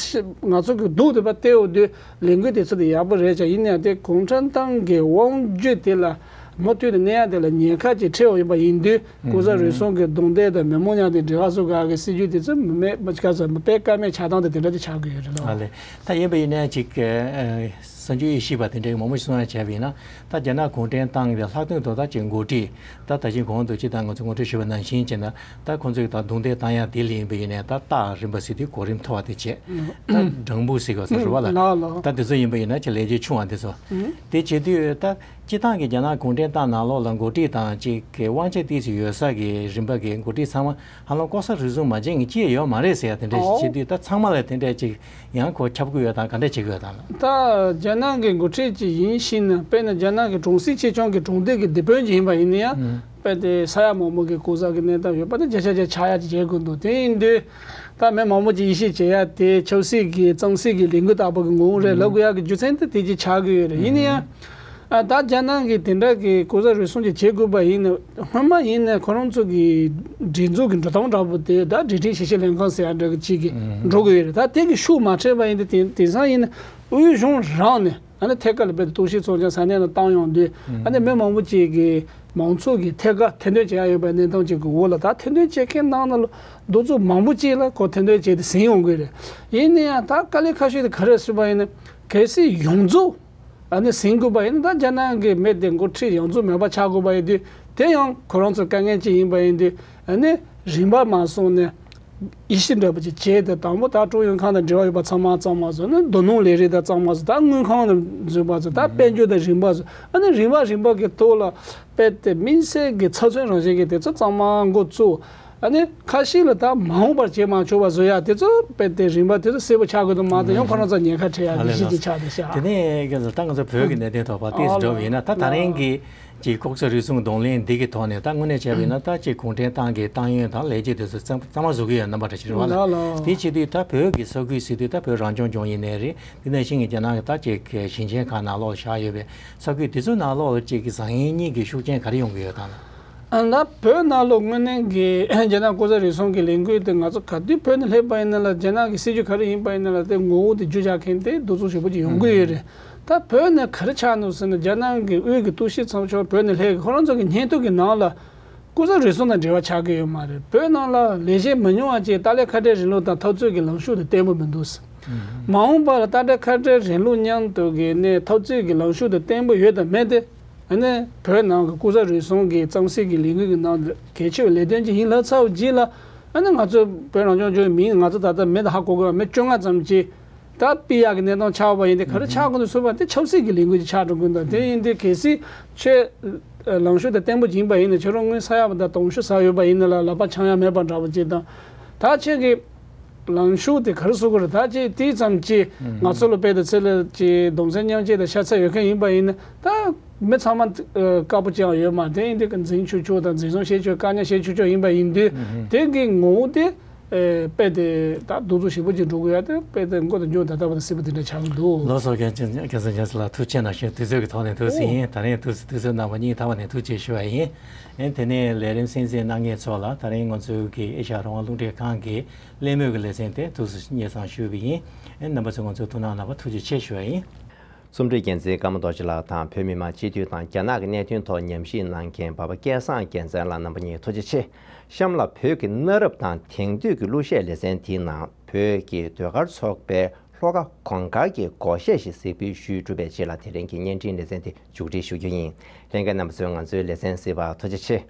ང་ཚོ་གི་སྡུག་དེ་པ་བལྟས་འོང་དུས་ལས་འགུལ་དེ་ཚོ་དེ་ཡག་པོ་རེད་ཀྱང་ཡིན་ན་ཡང་དེ་གུང་ཁྲན་ཏང་གི་དབང་སྒྱུར་དེ་ལ་མུ་མཐུད་དུ་གནས་ཡ་དེ་ལ་ཉེན་ཁ་ཅིག་འཕྲད་འོང་ཡོད་པ་ཡིན་དུས་ལྐོག་ཟ་རུལ་སུངས་ཀྱི་རྡུང་རྡེག་དང་མི་མང་མཉམ་དུ་འབྲེལ་བ་བཟོ་དགོས་ཀྱི་སྲིད་ཇུས་དེ་ཚོ་མི་མེད་མི་དཀའ་ཚ་མི་སྤེལ་ཀ་མེད་ཆགས་སྟངས་དེ་དེ་འདྲ་ཅིག་ཆགས་ཀྱི་ཡོད་རེད་ལ། ཨ་ལེ། ད་ཡིན་པ་ཡིན་ན་ཅིག་གསར་འགྱུར་དབྱེ་ཞིབ་པ་དེ་འདྲའི་མང་པོ་ཞིག་གསུང་ཡ་བྱས་པ་ཡིན་ན། ད་རྒྱ་ནག་གུང་ཁྲན་ཏང་གི་ལྷག་དོན་དུ་ད་ཅིག་འགོ་ཁྲིད་ད་ད་ཅིག་གོང་དུ་ཅིག་ད་ང་ཚོ་ངོ་སྤྲོད་ཞུས་པ་ནང་བཞིན་བྱས་ན་ད་ཁོང་ཚོས་ད་རྡུང་རྡེག་བཏང་ཡ་དེ་ལ་ཡིན་པ་ཡིན་ནའི་ད་རྟགས་རིམ་པ་ཟེར་དུས་གོ་རིམ་མཐོ་བ་དེ་བྱས། ད་སྦྲང་བུ་ཟེར་ག་ས་རུ་བ་ལ། ལགས་ལགས། ད་དེ་ཚོ་ཡིན་པ་ཡིན་ན་ཅིག་ལས་བྱེད་ཆུང་བ་དེ་ཚོ། དེ་བྱེད་དུས་ད་སྤྱི་བཏང་གི་རྒྱ་ནག་གུང་ཁྲན་ཏང་ནང་ལོགས་ལ་འགོ་ཁྲིད་དང་ཅིག་གི་དབང་ཆ་ཏོག་ཙམ་ཡོད་ས་གི་རིམ་པ་གི་འགོ་ཁྲིད་ཚང་མ་ཧ་ལམ་ལྐོག་ཟ་རུལ་སུངས་མ་བྱེད་མཁན་ཅི་ཡང་ཡོད་མ་རེད་ཟེར་ཡ་དེ་འདྲ་ཞིག་ཨོ། བྱེད་དུས་ད་ཚང་མ་ལ་དེ་འདྲ་ཅིག་ཡང་གོ་ཁྱབ་ཀྱི་ཡོད་དང་ག་འདྲ་བྱེད་ཀྱི་ཡོད་དང་། ད་རྒྱ་ནག་གི་འགོ་ཁྲིད་ཅིག་ཡིན་ཕྱིན་ན་དཔེར་ན་རྒྱ་ནག་གི་གྲོང་གསེབ་ཆེ་ཆུང་གི་གྲོང་སྡེ་གི་སྡེ་དཔོན་ཅིག་ཡིན་པ་ཡིན་ན་ཡང་དཔེ་དེ་ས་ཡ་མང་པོ་གི་ལྐོག་ཟ་གི་གནས་སྟངས་ཡོད་པ་དེ་བརྒྱ་ཆ་བརྒྱ་ཆགས་ཡ་ཅིག་བྱེད་དགོས་འདུག་དེ་ཡིན་དུས་ད་མི་མང་པོ་ཅིག་ཡིད་ཆེས་བྱེད་ཡ་དེ་ཆབ་སྲིད་ཀྱི་གཙང་སྲིད་ཀྱི་ལས་འགུལ་ལྟ་བུ་གི་ངོ་བོ་རེད་ལབ་དགོས་ཡ་གི་རྒྱུ་མཚན་དེ་དེ་ཅིག་ཆགས་ཀྱི་ཡོད་རེད། ཡིན་ན་ཡང་། ཨ་ད་རྒྱ་ནག་གིས་དེ་འདྲ་གི་ལྐོག་ཟ་རུལ་སུངས་ཅིག་བྱེད་དགོས་པ་ཡིན་ན་སྔོན་མ་ཡིན་ན་ཁོ་རང་ཚོ་གི་སྒྲིག་འཛུགས་ཀྱི་འགྲོ་སྟངས་འདྲ་པོ་དེ་ད་སྒྲིག་ཁྲིམས་ཞིབ་བཤེར་ལྷན་ཁང་ཟེར་ཡ་འདྲ་གི་ཅིག་གི་འགྲོ་གི་ཡོད་རེད། ད་དེ་གི་ཤུགས་མ་ཆད་པ་ཡིན་ན་དེ་དེང་སང་ཡིན་ན་དབུས་གཞུང་རང་ནས་ཨ་ནི་ཐད་ཀར་ལ་རྦད་དེ་རྟོག་ཞིབ་ཚོགས་ཆུང་ས་གནས་ལ་བཏང་ཡོང་དུས་ཨ་ནི་མི་མང་པོ་ཅིག་གིས་ མང་ཚོགས་ཀྱི་ཐད་ཀར་ཐེར་འདོན་བྱེད་ཡ་ཡོད་པའི་གནས་སྟངས་ཅིག་གི་འོག་ལ། ད་ཐེར་འདོན་བྱེད་མཁན་ནང་ན་ལ་རྡོག་རྫོགས་མང་པོ་ཅིག་ལ་ཁོ་ཐེར་འདོན་བྱས་ཏེ་ཟིན་ཡོང་གི་རེད། ཡིན་ན་ཡང་ད་དཀའ་ལས་ཁག་ཤོས་དེ་ག་རེ་ཟེར་བ་ཡིན་ན། གལ་སྲིད་ཡོངས་རྫོགས་ཨ་ནི་ཟིན་དགོས་པ་ཡིན་ན། ད་རྒྱ་ནག་གི་མི་དེ་འགོ་ཁྲིད་ཡོངས་རྫོགས་མེད་པ་ཆགས་དགོས་པ་ཡིན་དུས། དེ་ཡང་ཁོ་རང་ཚོའི་དཀའ་ངལ་ཅིག་ཡིན་པ་ཡིན་དུས། ཨ་ནི་རིམ་པ་མ་སོང་ནས་ཡིད་ཆེས་འདྲ་པོ་ཅིག་བྱས་ཏེ། དང་པོ་ད་ཀྲུང་ཡོན་ཁང་དང་འབྲེལ་བ་ཡོད་པ་ཚང་མ་གཙང་མ་བཟོ། ཨ་ནི་རྡོ་སྣུམ་ལས་རིགས་དང་གཙང་མ་བཟོ། ད་དངུལ་ཁང་དང་འཛུལ་བ་བཟོ། ད་དཔལ་འབྱོར་དང་རིམ་པ་བཟོ། ཨ་ནི་རིམ་པ་རིམ་པ་གི་ཐོག་ལ་དཔེ་དེ་དམིགས་བསལ་གྱི་ཚབ་མཚོན་རང་བཞིན་གྱི་དེ་ཚོ་གཙང་མ་འགོ་བཙུགས། ཨ་ནི་ཁ་ཤས་ལ་ད་མ་འོངས་པར་བྱེད་མ་ཆོག་པ་བཟོ་ཡ་དེ་ཚོ་དཔེ་དེ་རིམ་པ་དེ་ཚོ་གསལ་པོ་ཆགས་དགོས་དུ་མ་གཏོགས། ཡང་ཁོ་རང་ཚོ་ཉེན་ཁ་འཕྲད་ཡ་ལས་གཞི་ཅིག་ཆགས་བསྡད་ཤག་དེ་ནས་ད་ང་ཚོ་བོད་ཀྱི་གནད་དོན་ཐོག་པ་ཏོག་ཙམ་འགྲོ་བ་ཡིན་ན། ད་ད་རིང་གི་ཅིག་ལྐོག་ཟ་རུལ་སུངས་གདོང་ལེན་འདི་གི་ཐོག་ནས། ད་དངོས་གནས་བྱས་པ་ཡིན་ན་ད་ཅིག་གུང་ཁྲན་ཏང་གི་ཏང་ཡོན་དང་ལས་བྱེད་དེ་ཚོ་གཙང་གཙང་མ་བཟོ་གི་ཡོད་རྣམ་པ་འདྲ་ཞིག་རེད་བ་ལ། ལ་ལ། དེ་བྱེད་དུས་ད་བོད་ཀྱི་ས་ཁུལ་ཟེར་དུས་ད་བོད་རང་སྐྱོང་ལྗོངས་ཡིན་ནའི་རེད། དེ་ནང་བཞིན་གྱི་རྒྱ་ནག་གི་ད་ཅིག་ཞིང་ཆེན་ཁག་ནང་ལོགས་ལ་བཞག་ཡོད་པའི་ས་ཁུལ་དེ་ཚོའི་ནང་ལོགས་ལ་ཅིག་གི་བཟང་ངན་གཉིས་ཀྱི་ཤུགས་རྐྱེན་ག་རེ་ཡོང་གི་ཡོད་དང་། ཨ་ད་བོད་ནང་ལོགས་དངོས་གནས་ཀྱི་རྒྱ་ནག་ལྐོག་ཟ་རུལ་སུངས་ཀྱི་ལས་འགུལ་དེ་ང་ཚོ་ག་དུས་བོད་ནས་སླེབས་པ་ཡིན་ན་ལ། རྒྱ་ནག་གི་སྲིད་ཇུས་ག་རེ་ཡིན་པ་ཡིན་ན་ལ། དེ་ངོ་བོ་དེ་རྒྱུ་ཆ་མཁན་དེ་གདུག་རྩུབ་ཞེ་པོ་ཅིག་ཡོང་གི་ཡོད་རེད། ད་བོད་ནས་ག་རེ་ཆགས་འདུག་ཟེར་ན། རྒྱ་ནག་གི་དབུས་ཀྱི་གཏོར་བཤིག་ཚོགས་ཆུང་བོད་ནས་སླེབས་ཀྱི་ཁོ་རང་ཚོ་གི་སྙན་ཐོ་གི་ནང་ལ་ལྐོག་ཟ་རུལ་སུངས་དང་འབྲེལ་བ་ཆགས་ཀྱི་ཡོད་མ་རེད། བོད་ནང་ལ་ལས་བྱེད་མི་ཉུང་བ་ཅིག་ལྟ་ལས་ཁ་བྲལ་རིང་ལུགས་དང་འཐབ་རྩོད་ཀྱི་ལངས་ཕྱོགས་དེ་བརྟན་པོ་མི་འདུག་ཟེར། མ་འོངས་པ་ལ་ལྟ་ལས་ཁ་བྲལ་རིང་ལུགས་མཉམ་དུ་གི་ནས་འཐབ་རྩོད་ཀྱི་ལངས་ཕྱོགས་དེ་བརྟན་པོ་ཡོད་དང་མེད་དེ། ཨ་ནི་བོད་ནང་གི་ལྐོག་ཟ་རུལ་སུངས་ཀྱི་གཙང་སེལ་གྱི་ལས་འགུལ་གྱི་ནང་གལ་ཆེ་བའི་ལས་དོན་ཅིག་ཡིན་ལབ་ཚར་བའི་རྗེས་ལ། ཨ་ནི་ང་ཚོ་བོད་རང་སྐྱོང་ལྗོངས་མིང་ང་ཚོ་ད་ལྟ་མི་དང་ཧ་གོ་དགོས་པ་མི་བཅོ་ལྔ་ཙམ་ཅིག་ད་ཕུད་ཡག་གི་གནས་སྟངས་ཆགས་པ་ཡིན་ཏེ། ག་རེ་ཆགས་དགོས་འདུག་ཟེར་བ་དེ་ཆབ་སྲིད་ཀྱི་ལས་འགུལ་ཅིག་ཆགས་འགྲོ་གི་འདུག་དེ་ཡིན་དུས་གལ་སྲིད་ཁྱོད་ལངས་ཕྱོགས་དེ་བརྟན་པོ་ཅིག་ཡིན་པ་ཡིན་ན། ཁྱོད་རང་དངུལ་ཟ་ཡག་པ་དང་དུང་ཕྱུར་ཟ་ཡོད་པ་ཡིན་ན་ལ། ལག་པ་འཆང་ཡག་མེད་པ་འདྲ་པོ་ཅིག་དང་། ད་ཁྱེད་ཀྱི་ལངས་ཕྱོགས་དེ་ག་རེ་བཟོ་དགོས་རེད། ད་ཅིག་དེ་ཙམ་ཅིག་ང་ཚོ་ལ་དཔེ་དང་ཚེ་ལ་ཅིག་གདུང་སེམས་མཉམ་སྐྱེད་དང་ཤ་ཚ་ཡོད་མཁན་ཡིན་པ་ཡིན་ན། ད་མི་ཚང་མ་དཀའ་པོ་ཅིག་ཡོད་མ་རེད། དེ་ཡིན་དུས་ཀྱི་འཛིང་ཆོག་ཆོག་དང་འཛིང་བཟུང་བྱེད་ཆོག། བཀག་ཉར་བྱེད་ཆོག་ཆོག་ཡིན་པ་ཡིན་དུས། དེ་གི་ངོ་བོ་དེ་དཔེ་དེ་ད་གདུག་རྩུབ་ཞེ་པོ་ཅིག་འགྲོ་གི་ཡོད་དེ། དཔེ་དེ་མགོ་དང་མཇུག་ད་ལྟ་བར་དུ་སྲིད་པ་དེ་འདྲ་ཆགས་ཀྱི་འདུག་ལགས་སོ། རྒན་རྒན་ཚང་རྒྱ་ཚ་ལགས། ཐུགས་རྗེ་གནང་། དུས་ཚོད་ཀྱི་ཐོག་ནས་ཐུགས་རྗེ་ཆེ། ད་རིང་ཐུགས་དུས་ཚོད་གནང་བ་སྙིང་ཐག་པ་ནས་ཐུགས་རྗེ་ཆེ་ཞུ་བ་ཡིན། ཨེ་དེ་ནས་ལས་རིམ་གསན་གཟིགས་གནང་མཁན་ཚོ་ལ་ད་རིང་ང་ཚོའི་གི་ཨེ་ཤ་ཡ་རང་དབང་རླུང་འཕྲིན་ཁང་གི་གླེང་མོལ་གྱི་ལེ་ཚན་དེ་ཐུགས་སུ་སྙན་སེང་ཞུས་པ་ཡིན། ཨེ་རྣམ་པ་ཚོས་ང་ཚོའི་ཐུགས་སྣང་གནང་བར་ཐུགས་རྗེ་ཆེ་ཞུ་བ་ཡིན། རྩོམ་སྒྲིག་འགན་འཛིན་ཀརྨ་རྡོ་རྗེ་ལགས་དང་། བོད་མི་མང་སྤྱི་འཐུས་དང་རྒྱ་ནག་གི་གནད་དོན་ཐོག་ཉམས་ཞིབ་གནང་མཁན་འབའ་པ་སྐལ་བཟང་རྒྱལ་མཚན་ལགས། རྣམ་པ་གཉིས་ཐུགས་རྗེ་ཆེ། གཤམ་ལ་བོད་ཀྱི་གནའ་རབས་དང་དེང་དུས་ཀྱི་གླུ་གཞས་ལེ་ཚན་དེའི་ནང་བོད་ཀྱི་ཟློས་གར་ཚོགས་པའི་ལྷོ་ཁ་གོང་དཀར་གྱི་སྒོར་གཞས་ཤིག་གཟིགས་འབུལ་ཞུས་གྲུབ་པའི་རྗེས་ལ། དེ་རིང་གི་བརྙན་འཕྲིན་ལེ་ཚན་དེ་མཇུག་སྒྲིལ་ཞུ་རྒྱུ་ཡིན། ལྷན་རྒྱས་རྣམ་པ་ཚོས་ང་ཚོའི་ལེ་ཚན་གཟིགས་པར་ཐུགས་རྗེ་ཆེ།